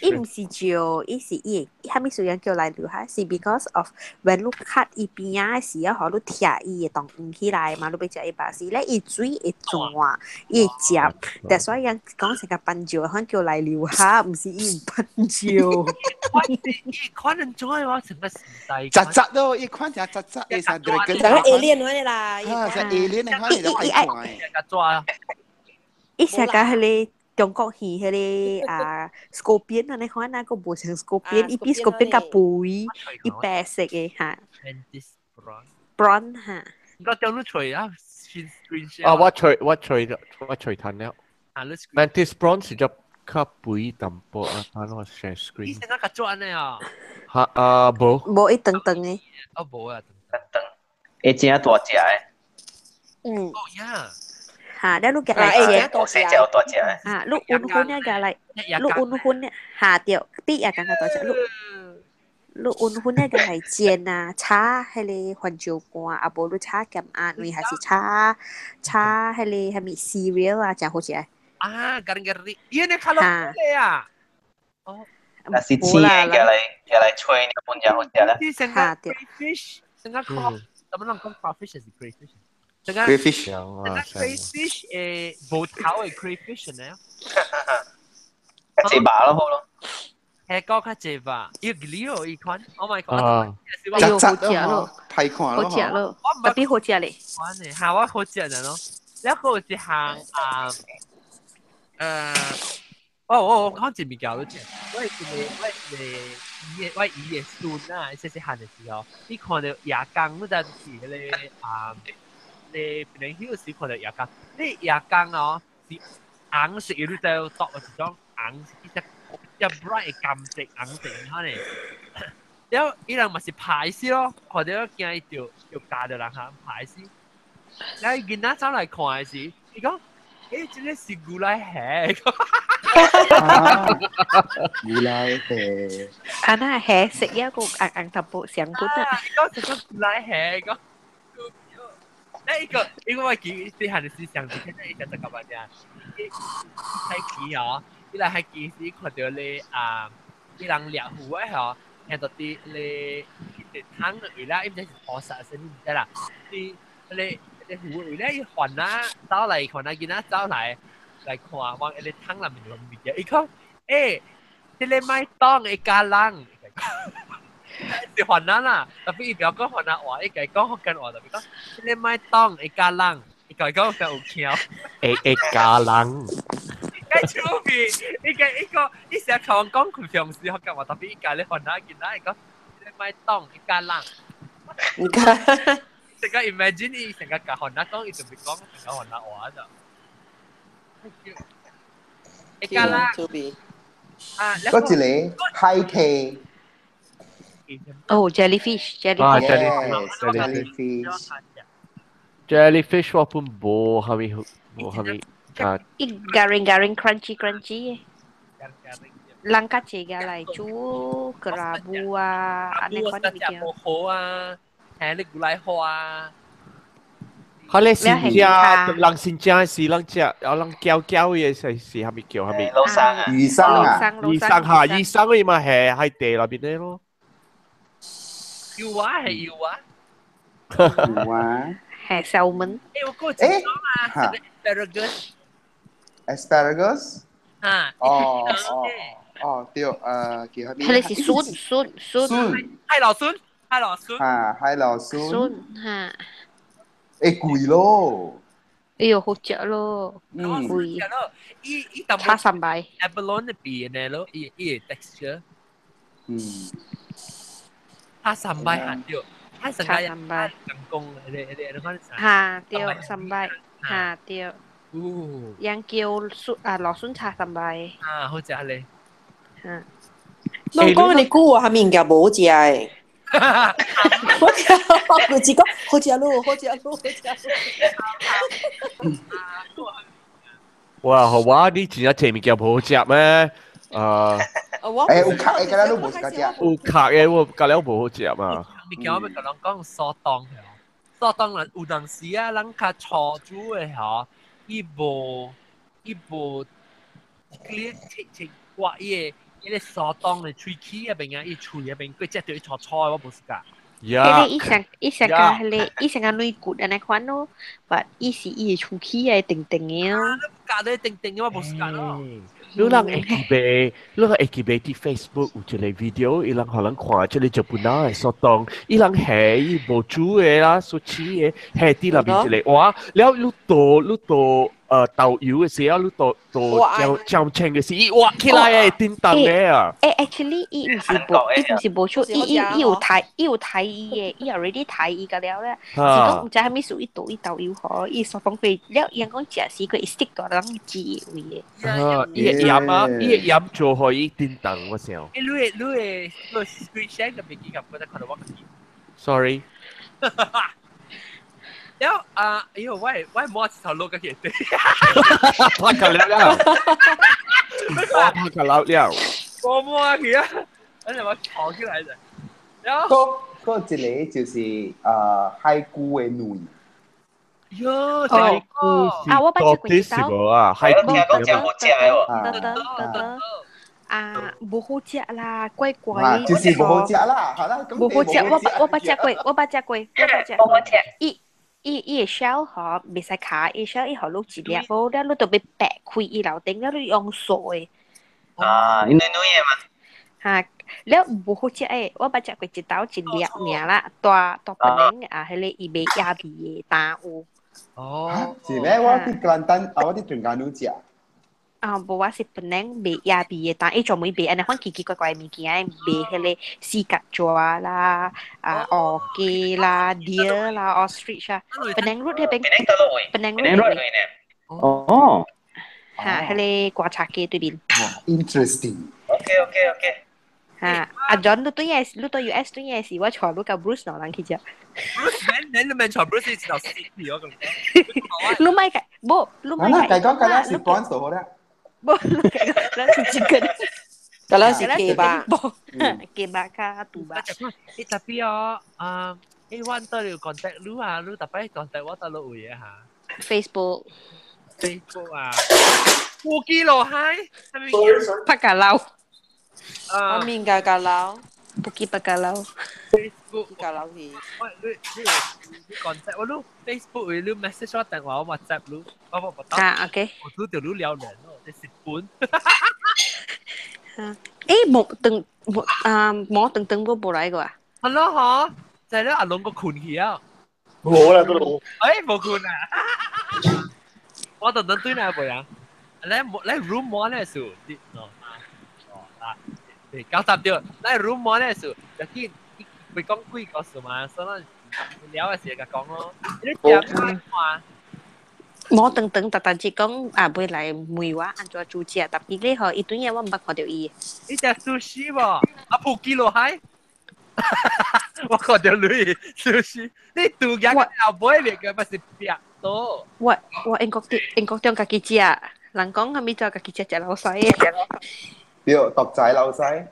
伊毋是尿，伊是伊會，啥物事樣叫瀨尿蝦？是 because of when 你 cut 伊邊仔的時候，吼，你拆伊會動黃起來嘛，你欲食伊肉時咧，伊水會轉，伊會接，但所以人講成個斑尿，可能叫瀨尿蝦，毋是伊毋斑尿。伊可能做我成個時代。雜雜咯，伊看成雜雜的，成個成個 alien 嗰啲啦，啊，成 alien 的款嚟就歹看的。伊成個彼個。中國戲彼個啊，scorpion 按呢款啊，閣無像 scorpion，伊比 scorpion 較肥，伊白色的哈。 Mantis prawn。 prawn 哈。我掉你吹啊，screen share。啊，我吹彈了。啊，你 screen。 Mantis prawn 是只較肥淡薄啊，等我 share 你 screen。成個較做安尼啊？哈啊，無。無一長長的。哦，無啊。會真大隻的。嗯。哦呀。嚇，了你夾來煎。我細隻有大隻的。啊，你溫粉啊夾來，你溫粉啊，嚇對，比也感覺大隻。你溫粉啊夾來煎啊，炒彼个番椒乾，啊無你炒鹹鴨卵，還是炒炒彼个啥物 cereal 啊，誠好食。啊，garing-garing，伊呢卡落嚟啊！哦，若是青的，夾來吹，你本誠好食啦。你成個 crayfish，成個 craw，怎麼人講 crawfish 還是 crayfish？成個 crayfish 成個 crayfish 誒，無頭的 crayfish 呢？較濟肉咯，好咯。係講較濟吧，伊個料伊款，Oh my god！啊，哎呦，好食咯，太看好食咯，特別好食咧。我呢，嚇我好食的咯。然後有一項啊，哦哦，我講一物件都食，我一個姨的孫啊，細細漢的時候，你看到夜光，你知是彼个啊，你平時時看到夜光，你夜光哦是紅色，你知道一種紅色，一隻一 bright 的金色紅色，你看咧。然後伊人嘛是排死咯，看到驚伊著咬著人哈排死。然後伊囡仔走來看的時，伊講：欸，這个是牛奶蝦。牛奶蝦。啊那蝦食一個紅紅淡薄上骨啊。伊講是個牛奶蝦，講。那一個，因為我記細漢的時想，一個伊食十個萬只，伊開機哦，伊來開機時看到咧啊，伊人掠魚的吼，聽到佇咧佇湯的位啦，伊毋知是菩薩啥物毋知啦，佇咧咧魚位咧，伊還啊走來看啊囡仔走來來看，往彼個湯內面有物件，伊講，欸，這个莫擋會咬人。是番仔啦，特別伊不要講番仔話，伊家講福建話，特別講，這个莫擋會咬人，伊家講就有巧。會咬人。該趣味，伊個伊個伊成日同我講佢平時福建話，特別伊家咧番仔囡仔，伊講，這个莫擋會咬人。你看，成個 imagine 伊成個共番仔講，伊就袂講成個番仔話就。會咬人。趣味。啊，嗰一個海蜊。哦，jellyfish，jellyfish。啊，jellyfish。 jellyfish 我本無蝦米無蝦米啊。伊 garing garing crunchy crunchy 人較濟個來煮 kerabu 啊，按呢款物件。無好啊，係你古來花啊。佢咧新正，人新正是人食，啊人搅搅嘅是蝦米叫蝦米？老生啊，魚生啊，魚生嚇，魚生佢嘛係喺地內邊咧咯。有啊，係有啊。有啊。係 salmon。誒，我講一種啊，asparagus。 asparagus。啊。哦哦哦，對，叫蝦米？佢哋是筍筍筍。海老筍，海老筍。啊，海老筍。筍嚇。會貴咯。哎喲，好食咯，貴。伊伊差三百。 abalone 的邊的咯，伊伊的 texture。嗯。他三百下對，他三百人工，你你你看。嚇對，三百嚇對。哦。羊叫筍啊，蘆筍炒三百。啊，好食咧。嗯。攏講你久啊，啥物物件無好食的。我聽我規一講好食咯，好食咯，好食咯。哇，好哇！你真正這物件無好食咩？啊！欸，有殼的，敢若你無食食。有殼的，我感覺無好食嘛。物件我欲共人講蘇凍，蘇凍人有當時啊，人較粗煮的吼，伊無 clear 切切割伊的。伊個蘇凍的喙齒啊邊啊，伊喙啊邊，佮食著伊粗粗的，我無 suka。彼個伊上較彼个伊上較軟骨按呢款咯，但伊是伊的喙齒啊定定的哦。咬得定定的，我無 suka 咯。你人會記袂？你人會記袂？佇 Facebook 有一個 video，伊人予人看，這個日本人的蘇凍，伊人下伊無煮的啦，素食的，下佇內面一個碗，了你倒你倒。豆油嘅時候，你倒倒醬醬青嘅時，伊挖起來嘅叮當嘅啊！誒，actually，伊毋是無，伊毋是無出，伊有睇，伊有睇伊嘅，伊 already 睇伊個了咧。是講毋知啥物事，伊倒伊豆油嗬，伊煞講過了，伊講食時佢 stick 到人字位嘅。啊，伊嘅鹽啊，伊嘅鹽做予伊叮當，我想。你你你你 screen share 嘅筆記及覺得看到我個 Sorry。了啊！哎呦，我摸一頭落個嘢對。拍個了了，我拍個了了。我摸去啊！我就我藏起來啫。然後，嗰一個就是海龜的卵。喲，海龜啊，我捌食過一道啊，海龜聽講真好食的喎。得得得得。啊，無好食啦，怪怪。就是無好食啦，好啦，無好食，我捌食過，我捌食過，我捌食。無好食。伊伊會 shell 吼，袂使卡，伊 shell 伊予你一粒，無了你就欲掰開伊樓頂了你用掃的。啊，因為軟的嘛。哈，了無好食的，我捌食過一道一粒爾啦，大大本領啊，彼個伊賣野味的擔有。哦，是咩？我佇吉蘭丹啊，我佇登嘉樓食。啊，無我是本領賣野味的擔，伊專門賣按呢款奇奇怪怪的物件，賣彼個四角蛇啦、啊烏雞啦、deer 啦、ostrich 啊，Penang Road 彼邊。Penang Road 彼邊。哦。哈，彼個觀察街對面。 Interesting。 OK。哈，阿 John 你對嘢，你對 US 對嘢時，我帶你佮 Bruce 兩人去食。 Bruce，你免帶 Bruce 一頭死去我講。你莫共，無，你莫共。嗱，講講是 prawns 就好啦。無，你講，咱是 chicken。嗰是雞肉。雞肉較豬肉。欸，tapi 哦，啊，欸，我到了 contact 你啊，你逐擺 contact 我到落位啊嚇。 Facebook。 Facebook 啊。烏雞羅海，拍架撈。啊，面架架撈。不記白架撈。 Facebook 架撈去。喂，你 contact 我，你 Facebook 會你 message 我電話，我 WhatsApp 你，我我我啊，OK。我都條你聊人咯，你食本。欸，無等無啊，無等等無無來過啊。係咯，嗬，就係咧，阿龍個困去啊。冇啦，都冇。欸，無困啊！我等等對哪個啊？你你 room 我咧數，哦哦啊，對，九十對，你 room 我咧數，就見會講幾個數嘛，所以了嘅時就講咯。你點啊？無等等，特特只講啊，袂來問我按怎煮食，tapi 咧吼，伊對嘢我毋捌看著伊。你食壽司無？啊，布基羅海。我看著你壽司，你拄額後尾面個不是壁多。我英國啲英國中家己食，人講啥物就家己食食老細的。對，獨仔老細。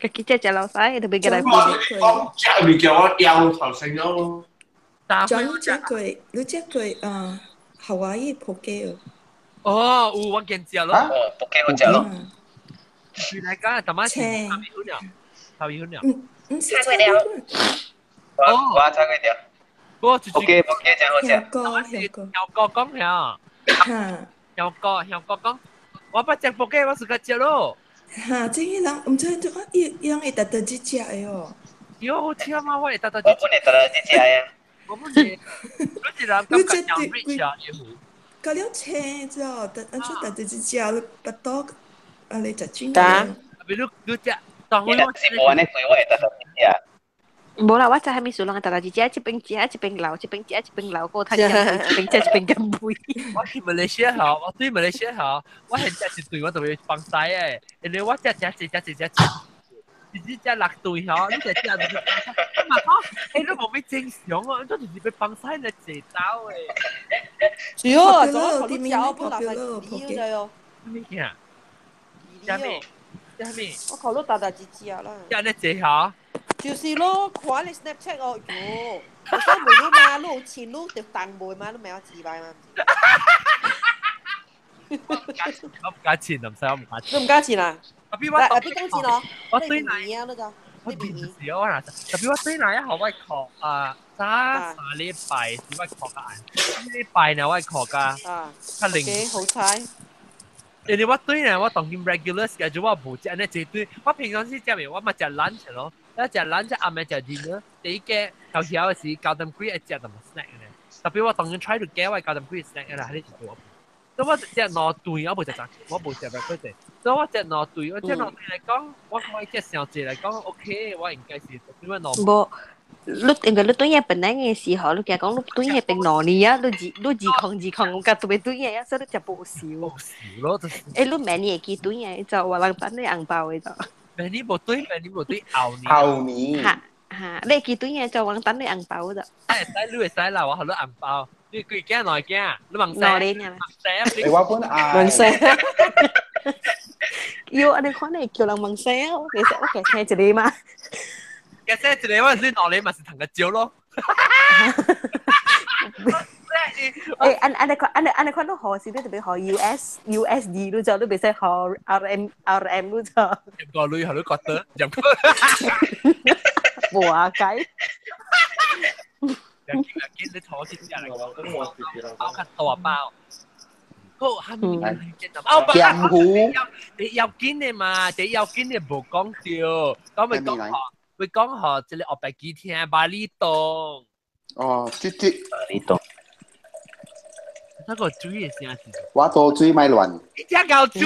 家己食食老細，特別過來。講食物件我腰頭成咗咯。 John，你食過？你食過啊？夏威夷 poke 哦，有我見食咯。 poke 我食咯。原來講頭晚是頭米粉了，頭米粉了。唔是炒了。哦，我炒過掉。我 poke poke 真好食。香香哥講呀。香哥香哥講，我捌食 poke，我自家食咯。哈，這個人毋知怎啊，伊伊人會特特去食的哦。喲，好食嗎？我會特特我本會特特去食的。我本是，你是人感覺像 rich 啊，搞了青之後，特按出特特去食，你巴肚啊，你食真。得。比如你食，當我是無按呢貴，我會特特去食。無啦，我知啥物事攏會特特去食，這邊食，這邊留，這邊食，這邊留，過趁食，這邊食，這邊減肥。我去馬來西亞吼，我對馬來西亞吼，我現在一頓我就會放屎的，因為我食食食食食食，直接食六頓吼，你食食就是放屎。嘛講，欸，你無咩正常啊，你就是欲放屎來坐走的。主要做啲面我不垃圾料哦。咩件？啥物？啥物？我考慮大大只只啦。食呢坐吼？就是咯，看你 Snapchat 哦，喲，我說每路嘛，路前路就等妹嘛，都未有自敗嘛。我唔加錢，唔使我唔加錢。你唔加錢啊？ tapi 我邊講錢咯？我對奶啊，嗰個。我電視我嗱，tapi 我對奶一號我確啊，早3禮拜是我確噶，2禮拜呢我確噶，較靈。好彩。因為我對呢，我當今 regular schedule 我無食呢這對，我平常時食麵，我嘛食 lunch 咯，一食 lunch 暗暝食 dinner，第一個頭曉的時9點幾會食淡薄 snack 呢，tapi 我當今 try to get 我9點幾 snack 啦，你是做。所以我食兩頓，我無食早，我無食 breakfast。所以我食兩頓，我食兩頓來講，我我食上濟來講 OK，我應該是點樣兩。無，你應該你對嘢本來嘅時候，你驚講你對嘢變兩年啊，你二控我甲特別對嘢啊，所以你食無少。無少咯，就是。欸，你明年會記對嘢就我人等你紅包的就。明年無對，明年無對後年。後年。哈哈，你會記對嘢就我人等你紅包就。哎，使你會使啦，我予你紅包。你幾件兩件？你問兩年啊？欸，我本愛。問聲。喲，按呢款會叫人問聲啊，我其實我計聽一個嘛。計聲一個，我你兩年嘛是同個招咯。欸，按呢款你學是你特別學 USD 你就你袂使學 RM 你就。入個女，予你覺得入個。無啊計。入見你坐先入嚟，包較大包。個係咪鹹糊？你要緊的嘛？你要緊的無講著，講咪講學，會講學這個黑白機聽巴厘島。哦，這這巴厘島。那個水的聲是？我倒水莫亂。你遮夠水，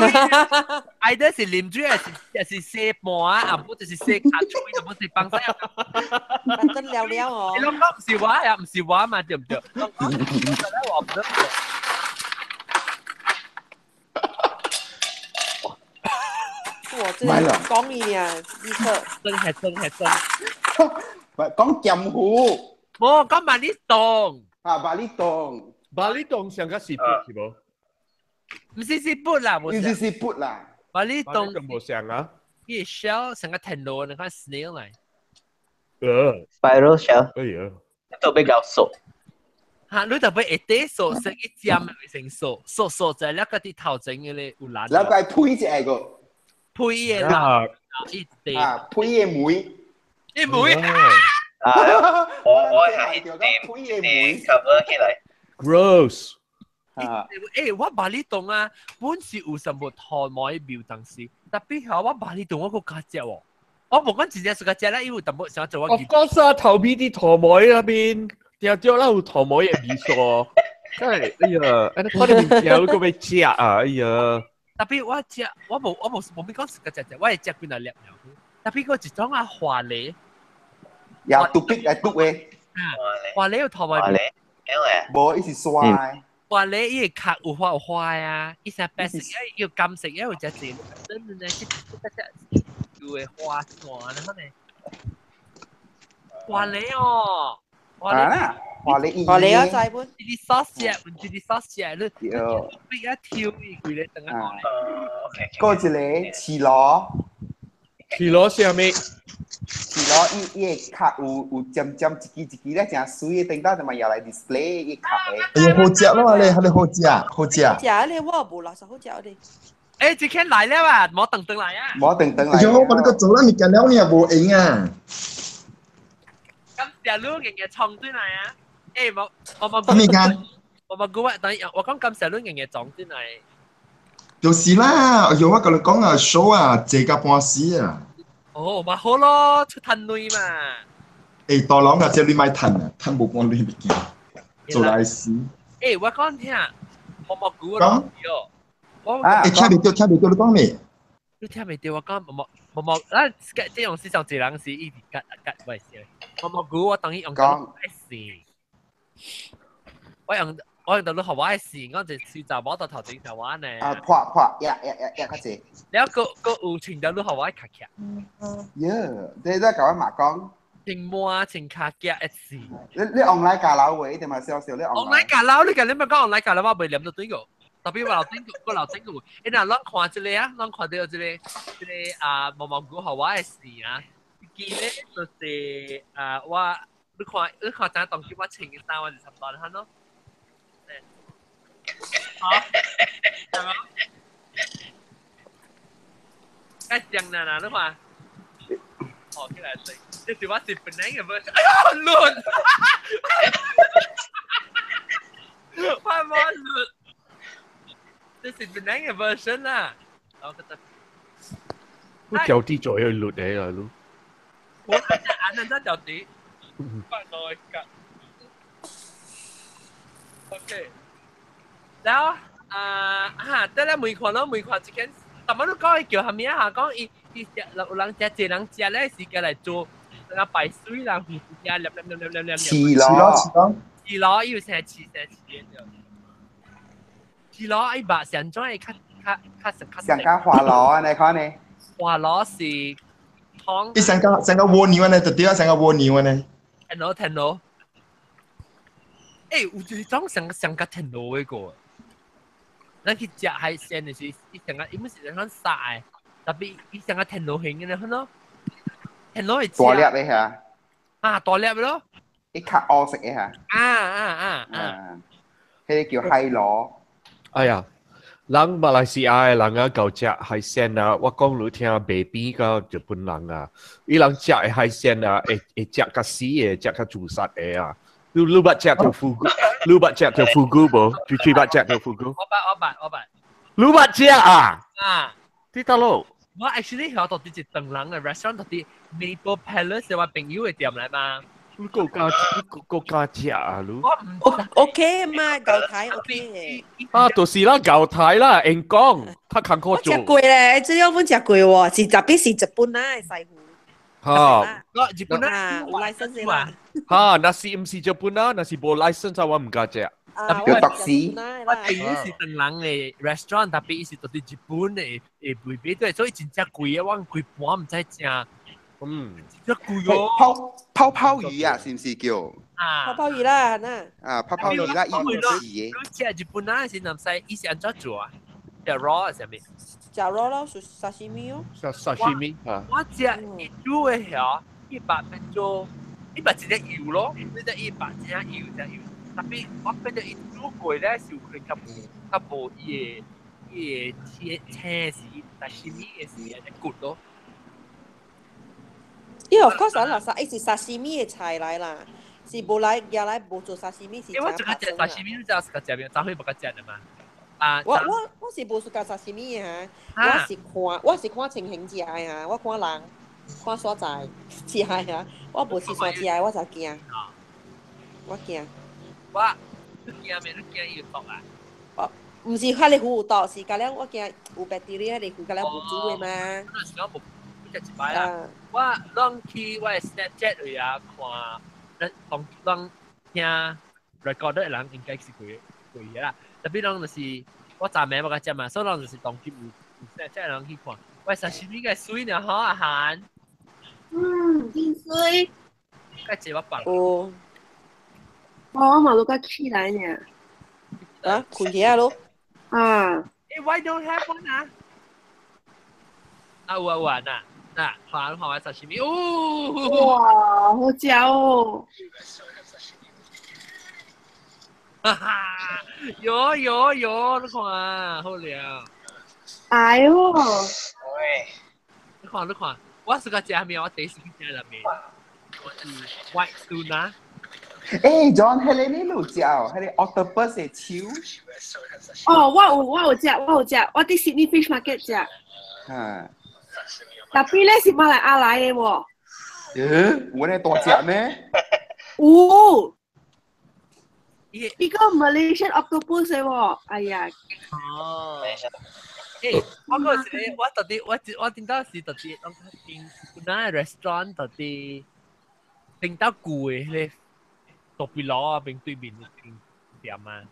愛的是啉水，還是洗盤啊？無就是洗跤喙，啊無是放屎。反正了了哦。你攏講毋是我，也毋是我嘛，對毋對？攏講我唔對。我真係講你啊，立刻。真係真係真。唔係講鹹糊。無講巴厘島。啊，巴厘島。巴厘島上個是 seafood 是無？毋是 seafood 啦，毋是 seafood 啦。巴厘島無像啊。伊個 shell 成個藤螺，你看 snail 嚟。Spiral shell。哎呀，都比較熟。嚇！你特別會底熟，成一尖會成熟，熟熟在了個啲頭前嘅咧有爛。了個配一個。配的啦，一地。啊，配的梅。一梅。啊！我係一啲啲 cover 起來。 Gross！欸，我巴厘島啊，本是有什麼糖麥苗當時，特別係我巴厘島我閣較食喎，我無講真正是較食啦，因為淡薄想做我。我講啥頭皮啲糖麥那邊，定著啦有糖麥的味素，真係哎呀，哎你看你物件你閣欲食啊，哎呀！特別我食，我無我無無咪講是較食食，我會食幾若粒爾。特別個一種啊花梨，也獨壁來獨的。啊，花梨有糖麥苗。無，伊是沙的。花梨伊個殼有花有花啊，伊是白色，有金色，有隻隻，真的呢，這這這有的花線呢，可能。花梨哦，花梨，花梨，花梨啊，知本。一啲 sauce，換一啲 sauce，你你一挑伊規個等下。過一個飼螺，飼螺是啥物？飼螺伊伊個殼有尖尖一支一支咧，誠媠的，頂到就嘛搖來 display 伊殼的。哎呀，好食咯，你，係好食，好食。食咧，我無垃圾好食咧。欸，這天來了啊，莫等等來啊。莫等等來。哎呦，我呢個做咱物件了，你也無閒啊。咁謝你硬硬創轉來啊！欸，冇我冇。咩間？我冇估啊，等我講感謝你硬硬撞轉來。就是啦，哎呦，我甲你講啊，show 啊，坐到半死啊。哦，咪好咯，出趁鐳嘛。欸，大人啊，這你莫趁啊，趁無半鐳物件，做來死。欸，我講聽，我冇估啊。講。欸，聽袂著，聽袂著，你講咩？你聽袂著，我講冇冇冇，咱這種市場一人是一直割割喂是。我冇估，我當伊用講是。我用到你學我的事，我就是查某到頭前就我呢。啊，破破，呀呀呀呀，較濟。了個個有穿到你學我的卡卡。耶，你在共我嘛講。穿滿穿卡夾一次。你 online 加樓話，一定嘛少少你 online 加樓，你共你咪講 online 加樓，我袂念到對個。特別我老頂個，我老頂個，欸若咱看這個啊，咱看到這個啊，毛毛菇學我的事啊，記咧就是啊，我你看怎當時我穿嘅衫，我就差不多了咯。好，係冇？該講啦啦，你看，哦，起來先，這是我是本來嘅 version，哎呀，亂，我冇亂，這是本來嘅 version 啦，我覺得。我腳底左右亂的啦，你。我按按只腳底，放落去。OK。แล้ว啊啊！得啦，每看咯，每看一間，但係你講伊叫啥物啊？講伊伊食有人食，濟人食咧是過來做，啊白水啦，魚食粒粒粒粒粒粒。飼螺，飼螺，飼螺，伊有成飼成飼的。飼螺伊肉上怎會較較較較上較滑螺啊？你看呢？滑螺是湯。伊上個上個蝸牛呢，就對啊，上個蝸牛呢。田螺田螺。欸，有一種上上較田螺的個。咱去食海鮮的時，伊上個伊毋是兩款殺的，特別伊上個田螺形的呢，咯。田螺會大粒的嚇。啊，大粒的咯。伊較烏色的嚇。啊啊啊啊！彼個叫海螺。哎呀，人馬來西亞的人啊，夠食海鮮啊！我講你聽，袂比甲日本人啊，伊人食的海鮮啊，會會食較死的，食較自殺的啊。你你捌食著fugu？你捌食著fugu無？最最捌食著fugu？我捌我捌我捌。你捌食啊？啊！佇佗落？我 actually 曉到佇一唐人的 restaurant，到佇 Maple Palace 我朋友的店來嘛。你閣敢你閣敢食啊？你？我唔 OK 嘛，舊睇 OK 嘅。啊，就是啦，舊睇啦，用講較艱苦做。食過咧，這兩款食過喎，是特別是日本啊，師傅。嚇！日本啊，有 license 啦。嚇！若是毋是日本啊，若是無 license 我毋敢食。叫毒死。我朋友是唐人的 restaurant，特別伊是到佇日本的的賣買對，所以真正貴啊！我規盤毋知食。嗯，真貴哦。泡泡泡魚啊，是毋是叫？啊，泡泡魚啦，嗱。啊，泡泡魚啦，伊唔是的。你食日本啊，是南西，伊是按怎做啊？食 raw 啥物？食 raw 咯，沙西米哦。沙西米啊。我食伊煮的遐，100變做100一隻油咯，你只100一隻油隻油。特別我變做伊煮過咧，是有可能較較無伊的伊的青青是沙西米的是安尼骨咯。因為 of course 啊，嗱，伊是沙西米的菜來啦，是無來原來無做沙西米是。因為我這個食沙西米，你知道是個食咩？早會無個食的嘛。啊！我我是無 suka 沙西米的嚇，我是看我是看情形食的嚇，我看人看所在食的嚇，我無食所食的我就驚，我驚。我你驚咩？你驚伊有毒啊？哦，毋是彼个魚有毒，是甲了我驚有 bacteria 彼個魚甲了無煮的嘛。那時我無食一擺啦。我攏去我的 Snapchat 位啊看，咱當當聽 record 的人應該是幾幾啦。特別攏就是我昨暝無甲食嘛，所以攏就是當今有 Snapchat 人去看。喂，沙西米個水呢？吼阿韓。嗯，真水。該食我放。哦。我嘛都較起來呢。啊，睏起來咯。啊。欸，why don't have one 啊？啊有啊有啊，嗱嗱，看看我沙西米，哦。哇，好食哦！哈哈，有有有，你看啊，好了。哎喲。喂。你看你看，我是個食咩？我第一次去食了咩？我是 white tuna。欸，John，彼个你有食哦？彼个 octopus 的手。哦，我有我有食，我有食，我佇 Sydney Fish Market 食。嗯。特別咧是馬來亞來的喎。欸，有按呢大隻咩？有。伊個 Malaysian octopus 的喎，哎呀。哦。欸，我嗰時我到底我我頂到是到底攏訂那 restaurant 到底訂到舊的彼個。特別攞啊，邊對面間店啊，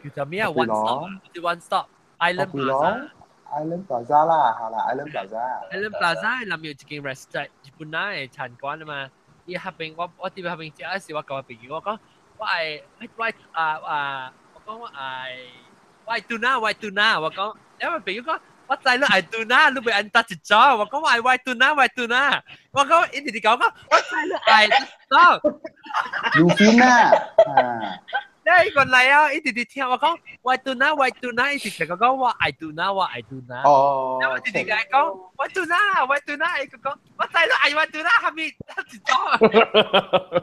叫做咩啊？One Stop，是 One Stop Island Plaza。Island Plaza 啦，好啦，Island Plaza。 Island Plaza 內面有一間 restaurant，日本人的餐館啊嘛。伊彼邊我我佇彼邊食時，我共我朋友我講，我愛我啊啊，我講我愛我愛 tuna，我愛 tuna，我講，因為朋友講。我知你愛 tuna，你袂按搭一組。我講我愛 white tuna，white tuna。我講伊直直講我，我知你愛一組。魯賓啊！你個嚟啊！伊直直聽我講 white tuna，white tuna，伊直直講我愛 tuna，我愛 tuna。哦。我直直共伊講 white tuna，white tuna，伊講我知你愛 white tuna，後面搭一組。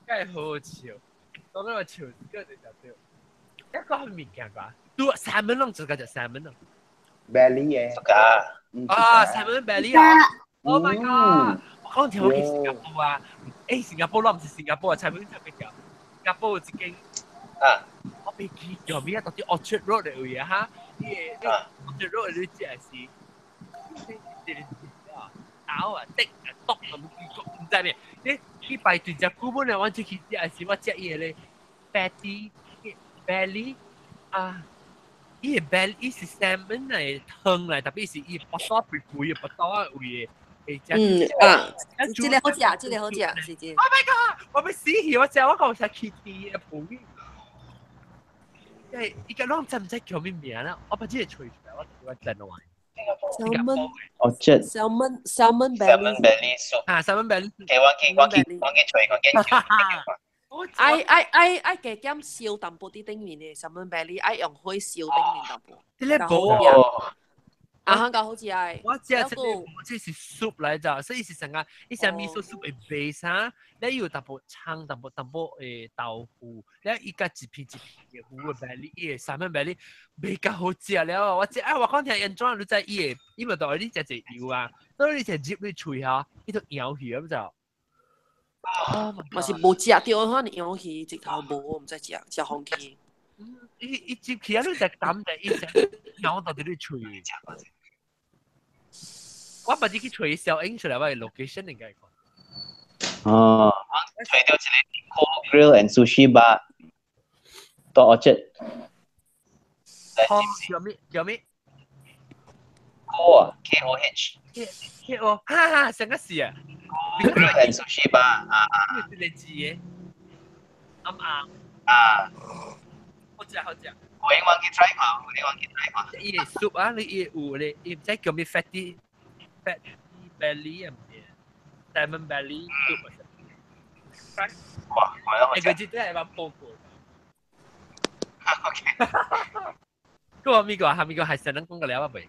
真係好好笑，講到我笑，跟住就對。一個係物件啩？拄 salmon 攏做個就 salmon 咯。 Belly 嘅。啊，salmon belly 啊！Oh my god！我講條我去新加坡啊，欸，新加坡咯，毋是新加坡啊，餐廳特別叫。新加坡有一間啊，我未記叫咩啊？到底 Orchard Road 嘅位啊哈？伊個 Orchard Road 你食是，咬啊、滴啊、篤啊，唔知咩？你去排隊食久本來我出去食是我食伊個咧 fatty belly 啊，伊個 belly 伊是 salmon 嚟湯嚟，特別是伊腹肚肥肥嘅腹肚啊位嘅。嗯啊，這個好食，這個好食，是真。 Oh my god！我欲死去，我食我講食起甜的葡語。因為伊個攏知毋知叫咩名啦？我把這個揣出來，我我真話。 Salmon Orchard salmon salmon belly salmon belly soup 啊，salmon belly。嘅我去我去我去揣我去。愛愛愛愛加減燒淡薄佇頂面的 salmon belly，愛用火燒頂面淡薄。這個無。啊，較好食的。我食這個，這是 soup 來咋，所以是成個，伊是 miso soup 的 base 哈，你有淡薄葱、淡薄淡薄的豆腐，你伊加一片一片的魚的 belly，伊的 salmon belly 袂較好食了。我食啊，我講聽安怎你知伊的，伊咪當你食一油啊，所以你食入你喙哈，伊就咬去咁就。嘛是無食著，可能咬去直頭無，毋知食食放棄。伊伊入去啊，你食啖就伊食咬到佇你喙。我捌去揣小英出來，我的 location 應該看。哦，我揣著一个 Cold Grill and Sushi Bar，到 Orchard。哦，叫咩？叫咩？Koh 啊，K O H。 K K O，哈哈，成個是啊。 Grill and Sushi Bar 啊啊。這個字的，啱啱。啊。好食好食。我應該去 try 看，我應該去 try 看。伊個 soup 啊，你伊有咧，伊毋知叫咩 fatty。fatty belly 啊，毋是 salmon belly soup 啊。哇，我一個字都係話報告。OK。個咪個係咪個係成人講個了啊？未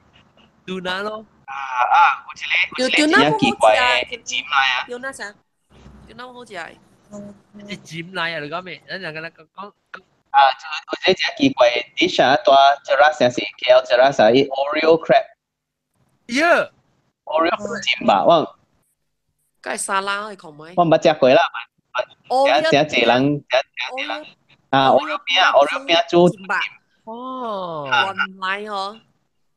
？tuna 咯。啊啊，有一個，有一個真奇怪的尖來啊。 tuna 啥？tuna 好食。是尖來啊！你講咩？咱兩個人講講。啊，就有一個真奇怪的 dish 啊，蹛 Cheras 還是 KL Cheras 啊，伊 Oreo crab。耶！Oreo 尖吧，我。該沙拉去看覓？我毋捌食過啦，誠誠濟人，誠誠濟人。啊，Oreo 餅，Oreo 餅煮。哦。原來哦。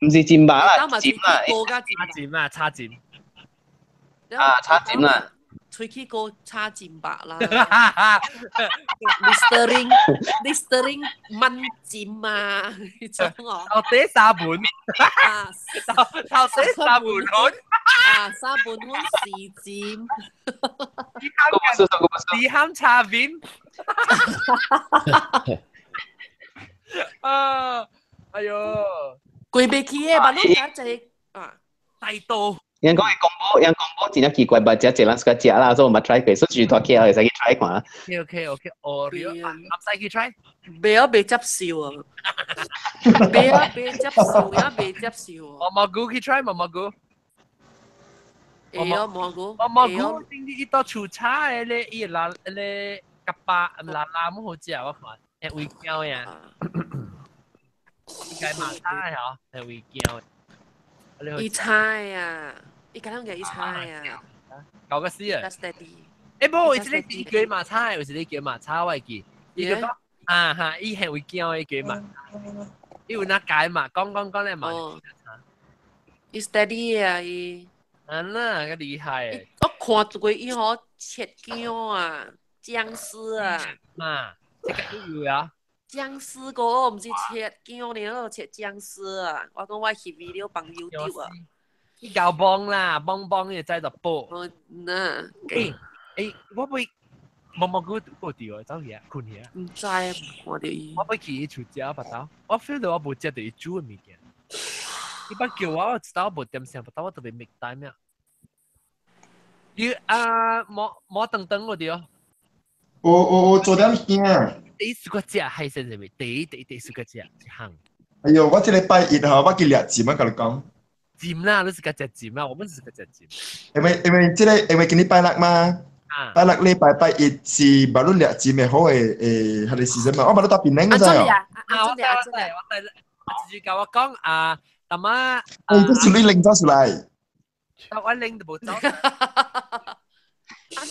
毋是煎肉啦，煎啦。叉煎啊，叉煎。啊，叉煎啦。喙齒膏叉煎肉啦。Listerine Listerine 蚊尖啊，呢種哦。頭底沙盤。啊，頭頭底沙盤粉。啊，沙盤粉是尖。二喊叉面。啊，哎呦！貴袂起的，嘛攏加濟啊，大刀。人講伊公布，人公布真正奇怪，捌食濟人喜歡食啦，所以我捌 try 過，所以蹛 KL 會使去 try 看。 OK OK，哦，你唔使去 try？袂啊，袂接受啊！袂啊，袂接受，也袂接受啊！毛毛菇去 try 毛毛菇。會啊，蘑菇。毛毛菇頂啲一道出炒的咧，伊拉咧夾巴拉拉木好食，我看，會胃膠呀。應該嘛炒的嗬，係胃膠。伊菜啊，伊敢若叫伊菜啊。搞個死啊！ That's steady。欸，無，有一個是叫馬炒，有一個叫馬炒，我會記。伊個講啊哈，伊係會驚的叫馬，伊有哪解嘛？講講講咧嘛。伊 steady 啊，伊。啊那個厲害。我看過伊吼切薑啊，薑絲啊。嘛，這個都有啊。薑絲哥，我毋是切薑爾，切薑絲啊！我講我翕伊了放 YouTube 啊。你搞幫啦，幫幫你再就報。哦，那。欸欸，我會毛毛菇過掉，走去啊，困去啊。毋知，無看著伊。我欲去伊厝食腹肚，我 feel 到我無食著伊煮的物件。伊捌叫我，我一道無點聲，腹肚我特別 make time 啊。伊啊，無無等等我著。我我我做點物件。第一次個食海鮮係咪？第一第一第一次個食一項。哎呦，我這禮拜一吼，我去掠尖啊，共你講。尖啦，你是個食尖啊，我們是個食尖。因為因為這個因為今日拜六嘛，拜六禮拜拜一是無論掠尖的好的誒，彼個時陣嘛，我無論蹛檳城，你知哦。啊，我知我知我知，阿姊共我講啊，阿媽。哎，這是你拎走出來。我拎都無走。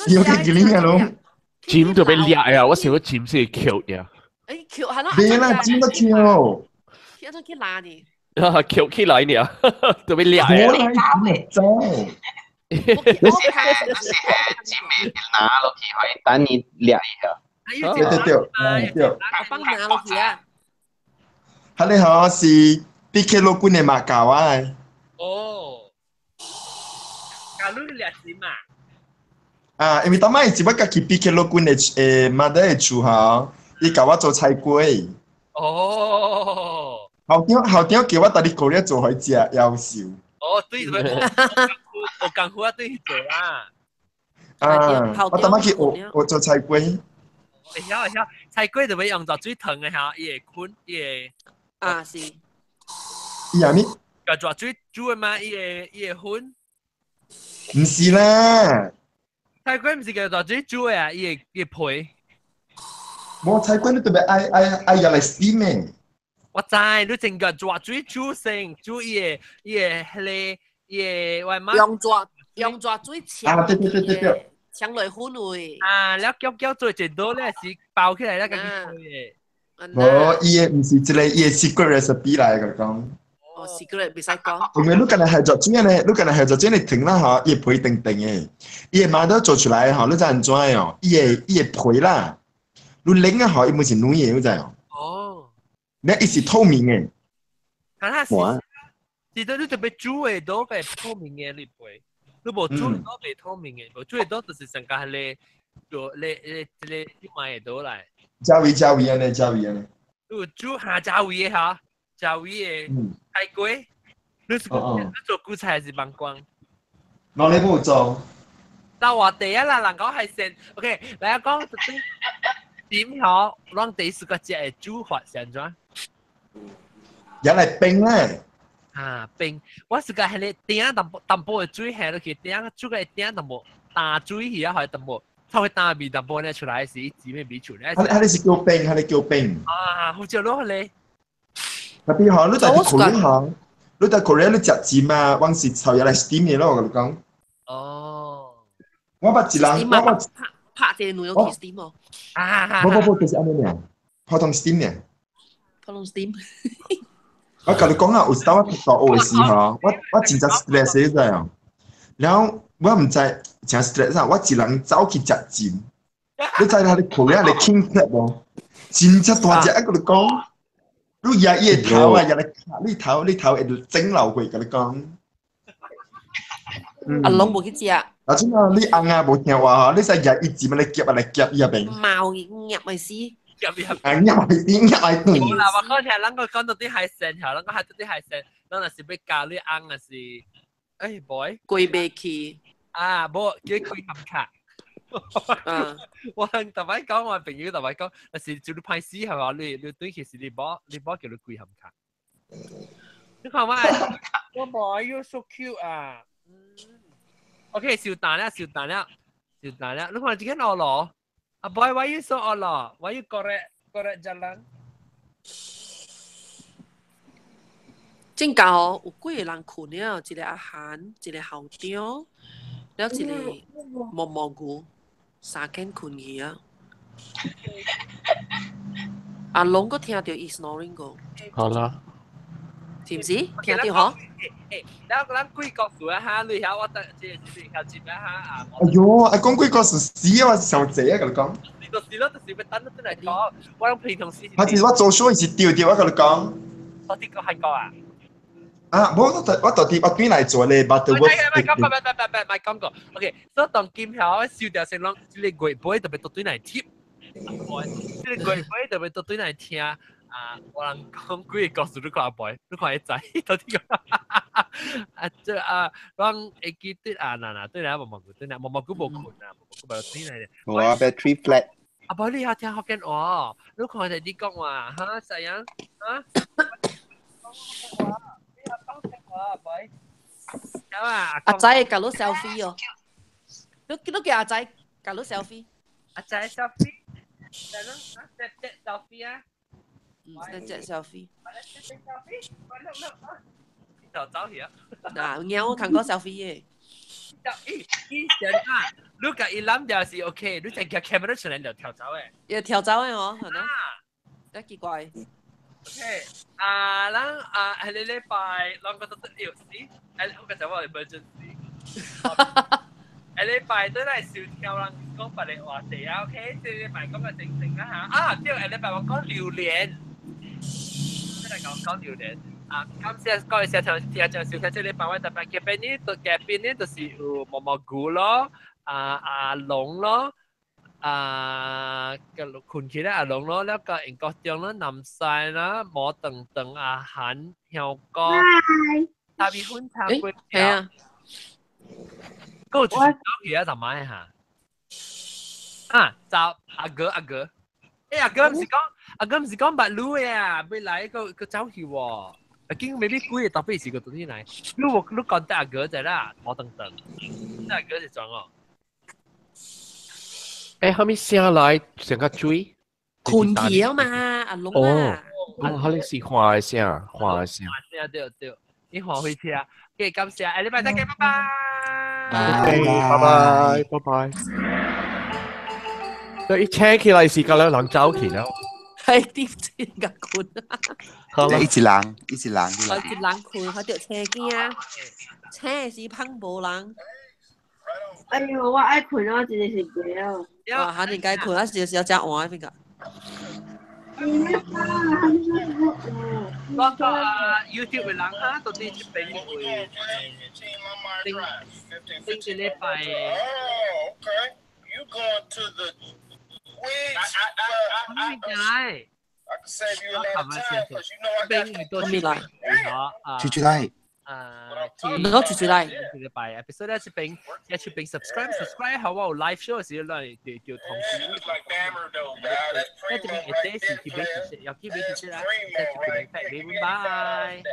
有見見你啊，攏。尖就俾掠啊！我想講尖先係 cute 呀。哎，翹係咯，別啦，煎得翹。一種去拉呢？翹起來呢，特別掠我來走。你是係拿落去可以等你掠一下。對對對，對。我幫拿落去啊！哈你好，是 BK 老官的馬教啊。哦，假如掠錢嘛？啊，因為當擺是我家己 BK 老官的媽的厝吼，伊教我做菜粿。哦。校長校長叫我帶你過來做予伊食，夭壽。哦，對，我功夫啊，對去做啦。啊，我當擺去學學做菜粿。會曉會曉，菜粿就會用熱水燙的嚇，伊會焜，伊會。啊是。伊啥物？共熱水煮的嘛，伊會伊會粉。毋是啦。菜粿毋是共熱水煮的啊，伊會伊會皮。無菜粿你特別愛愛愛入來 steam 的。我知，你淨個熱水煮先，煮伊個伊個彼個伊個我媽。用熱用熱水搶。啊對對對對對。搶來粉位。啊，了攪攪做一道咧是包起來了，家己做的。無，伊個毋是一個伊個 secret recipe 來共講。哦，secret 袂使講。因為你敢若係做水呢，你敢若係做水呢糖啦吼，伊會皮長長的，伊個媽都做出來吼，你知按怎哦？伊個伊個皮啦，你拎啊吼，伊毋是軟的，你知哦？哦。你伊是透明的。啊，是。是得你特別煮的都係透明的你皮，你無煮的都袂透明的，無煮的都就是上加彼個做咧咧這個買的倒來。加味加味按呢，加味按呢。你煮蝦加味的哈，加味的菜粿，你是你做韭菜還是網光？我咧無做。到我第一啦，人講係先，OK，來講點好，咱第四個節的煮法是按怎？也來冰咧。啊冰，我是個係咧鼎淡薄淡薄的水下落去，鼎煮個鼎淡薄淡水去啊，還淡薄，稍微淡味淡薄咧出來時，姊妹味出來。佢佢是叫冰，佢叫冰。啊，好食咯咧。特別吼，你在 Korea 吼，你在 Korea 你食煎嘛，往是炒入來 steam 的咯，我共你講。哦。我捌一人，我捌拍這個內容去 steam 哦。啊。無無無，就是按呢爾，普通 steam 爾。普通 steam。我共你講啊，有時當我讀大學的時候，我我真正 stress 你知哦。然後我毋知誠 stress 啊，我一人走去食煎。你知影你 Korea 的 king crab 無？真正大隻，我共你講。你壓伊的頭啊，壓來你頭，你頭會整流血，共你講。阿龍無去食。啊，這啊，你翁啊無聽話吼，你使壓伊錢來夾來夾伊啊邊。貓夾咪死。夾入。啊，夾咪死，夾來斷。無啦，我講聽，咱個講到啲海鮮，吼，咱個還到啲海鮮，咱若是欲教你翁若是，欸 boy。過袂去。啊，無叫開冚卡。我逐擺講，我朋友逐擺講，若是做你歹死係嘛？你你對其實你無你無叫你開冚卡。你看我，我 boy you so cute 啊！OK，小蛋了，小蛋了，小蛋了。你看這個惡咯，阿 boy why you so 惡咯？Why you korek korek jalan？正教哦，有幾個人睏了，一個阿韓，一個校長，了一個毛毛菇，三間睏去啊。阿龍閣聽著伊 snoring 個。好啦。是毋是？聽著吼？欸，咱咱鬼故事啊哈，你曉我等這是曉接啊哈啊。哎喲，啊講鬼故事死啊！我上濟啊，共你講。是就是咯，就是欲等你轉來講，我攏平常時。啊，是我做 show 是對對，我共你講。我佇個韓國啊？啊，無我我到佇我轉來做咧，巴對我。莫講，莫莫莫莫莫講過。OK，所以當今曉我收掉先攏，這個月尾特別倒轉來貼。這個月尾特別倒轉來聽。啊！我人講幾個故事，你看阿伯，你看會知到底個啊？這啊，咱會記得啊，嗱嗱對啦，毛毛菇對啦，毛毛菇無睏啊，毛毛菇無對來。我 battery flat。阿伯你曉聽福建話？你看你講話哈，啥樣啊？你曉講福建話，阿伯？有啊。阿仔共你 selfie 哦，你你叫阿仔共你 selfie。阿仔 selfie，來咯，啊，selfie 啊。 Snapchat selfie。就走去啊！嗱，貓我看過 selfie 嘅。咦，以前啊，你共伊攬掉是 OK，你淨係 camera 出來就跳走嘅。會跳走嘅哦，係咯。真奇怪。 OK，啊，咱啊，下個禮拜，咱個都得要死，哎，我個就話 emergency。下禮拜都來收聽人講別個話題啊，OK？這禮拜講個正正啊嚇，啊對，下禮拜我講榴蓮，真係講講榴蓮。啊，感謝各位收聽，聽眾收聽，這禮拜我特別嘉賓呢，都嘉賓呢，就是有毛毛菇咯，啊阿龍咯。啊，個困起來阿龍咯，了個英國中咯，南西啦，摩頓頓阿韓香港，大米粉茶粿係啊，嗰個就是走去啊，就買嚇。啊，就阿哥阿哥，欸阿哥唔是講阿哥唔是講白滷的啊，未來個個走去喎。啊，經未必貴特別是個東西來，你我你講得阿哥就啦，摩頓頓，阿哥是裝哦。欸，後面聲來成個水，困起啊嘛，阿龍啊。哦，哦，可能是花的聲，花的聲。對對對，你換回車，給感謝，下禮拜再見，拜拜。拜拜，拜拜。對，一請起來是個兩人走去了。係點知個困？一隻人，一隻人。我一人困，佢著車鏡，車是芳無人。哎呦，我愛困啊，真的是袂哦。哇，肯定該困，啊是是要食碗邊個？講個啊 YouTube 嘅人啊，到底這邊會頂頂一禮拜。咩來？邊多咩來？出出來。啊，我出出來。禮拜 episode 咧，這邊一這邊 subscribe subscribe 好，我有 live show 時，咱就就通知。一這邊一啲是去買知識，要去買知識啦，再去買買，拜拜。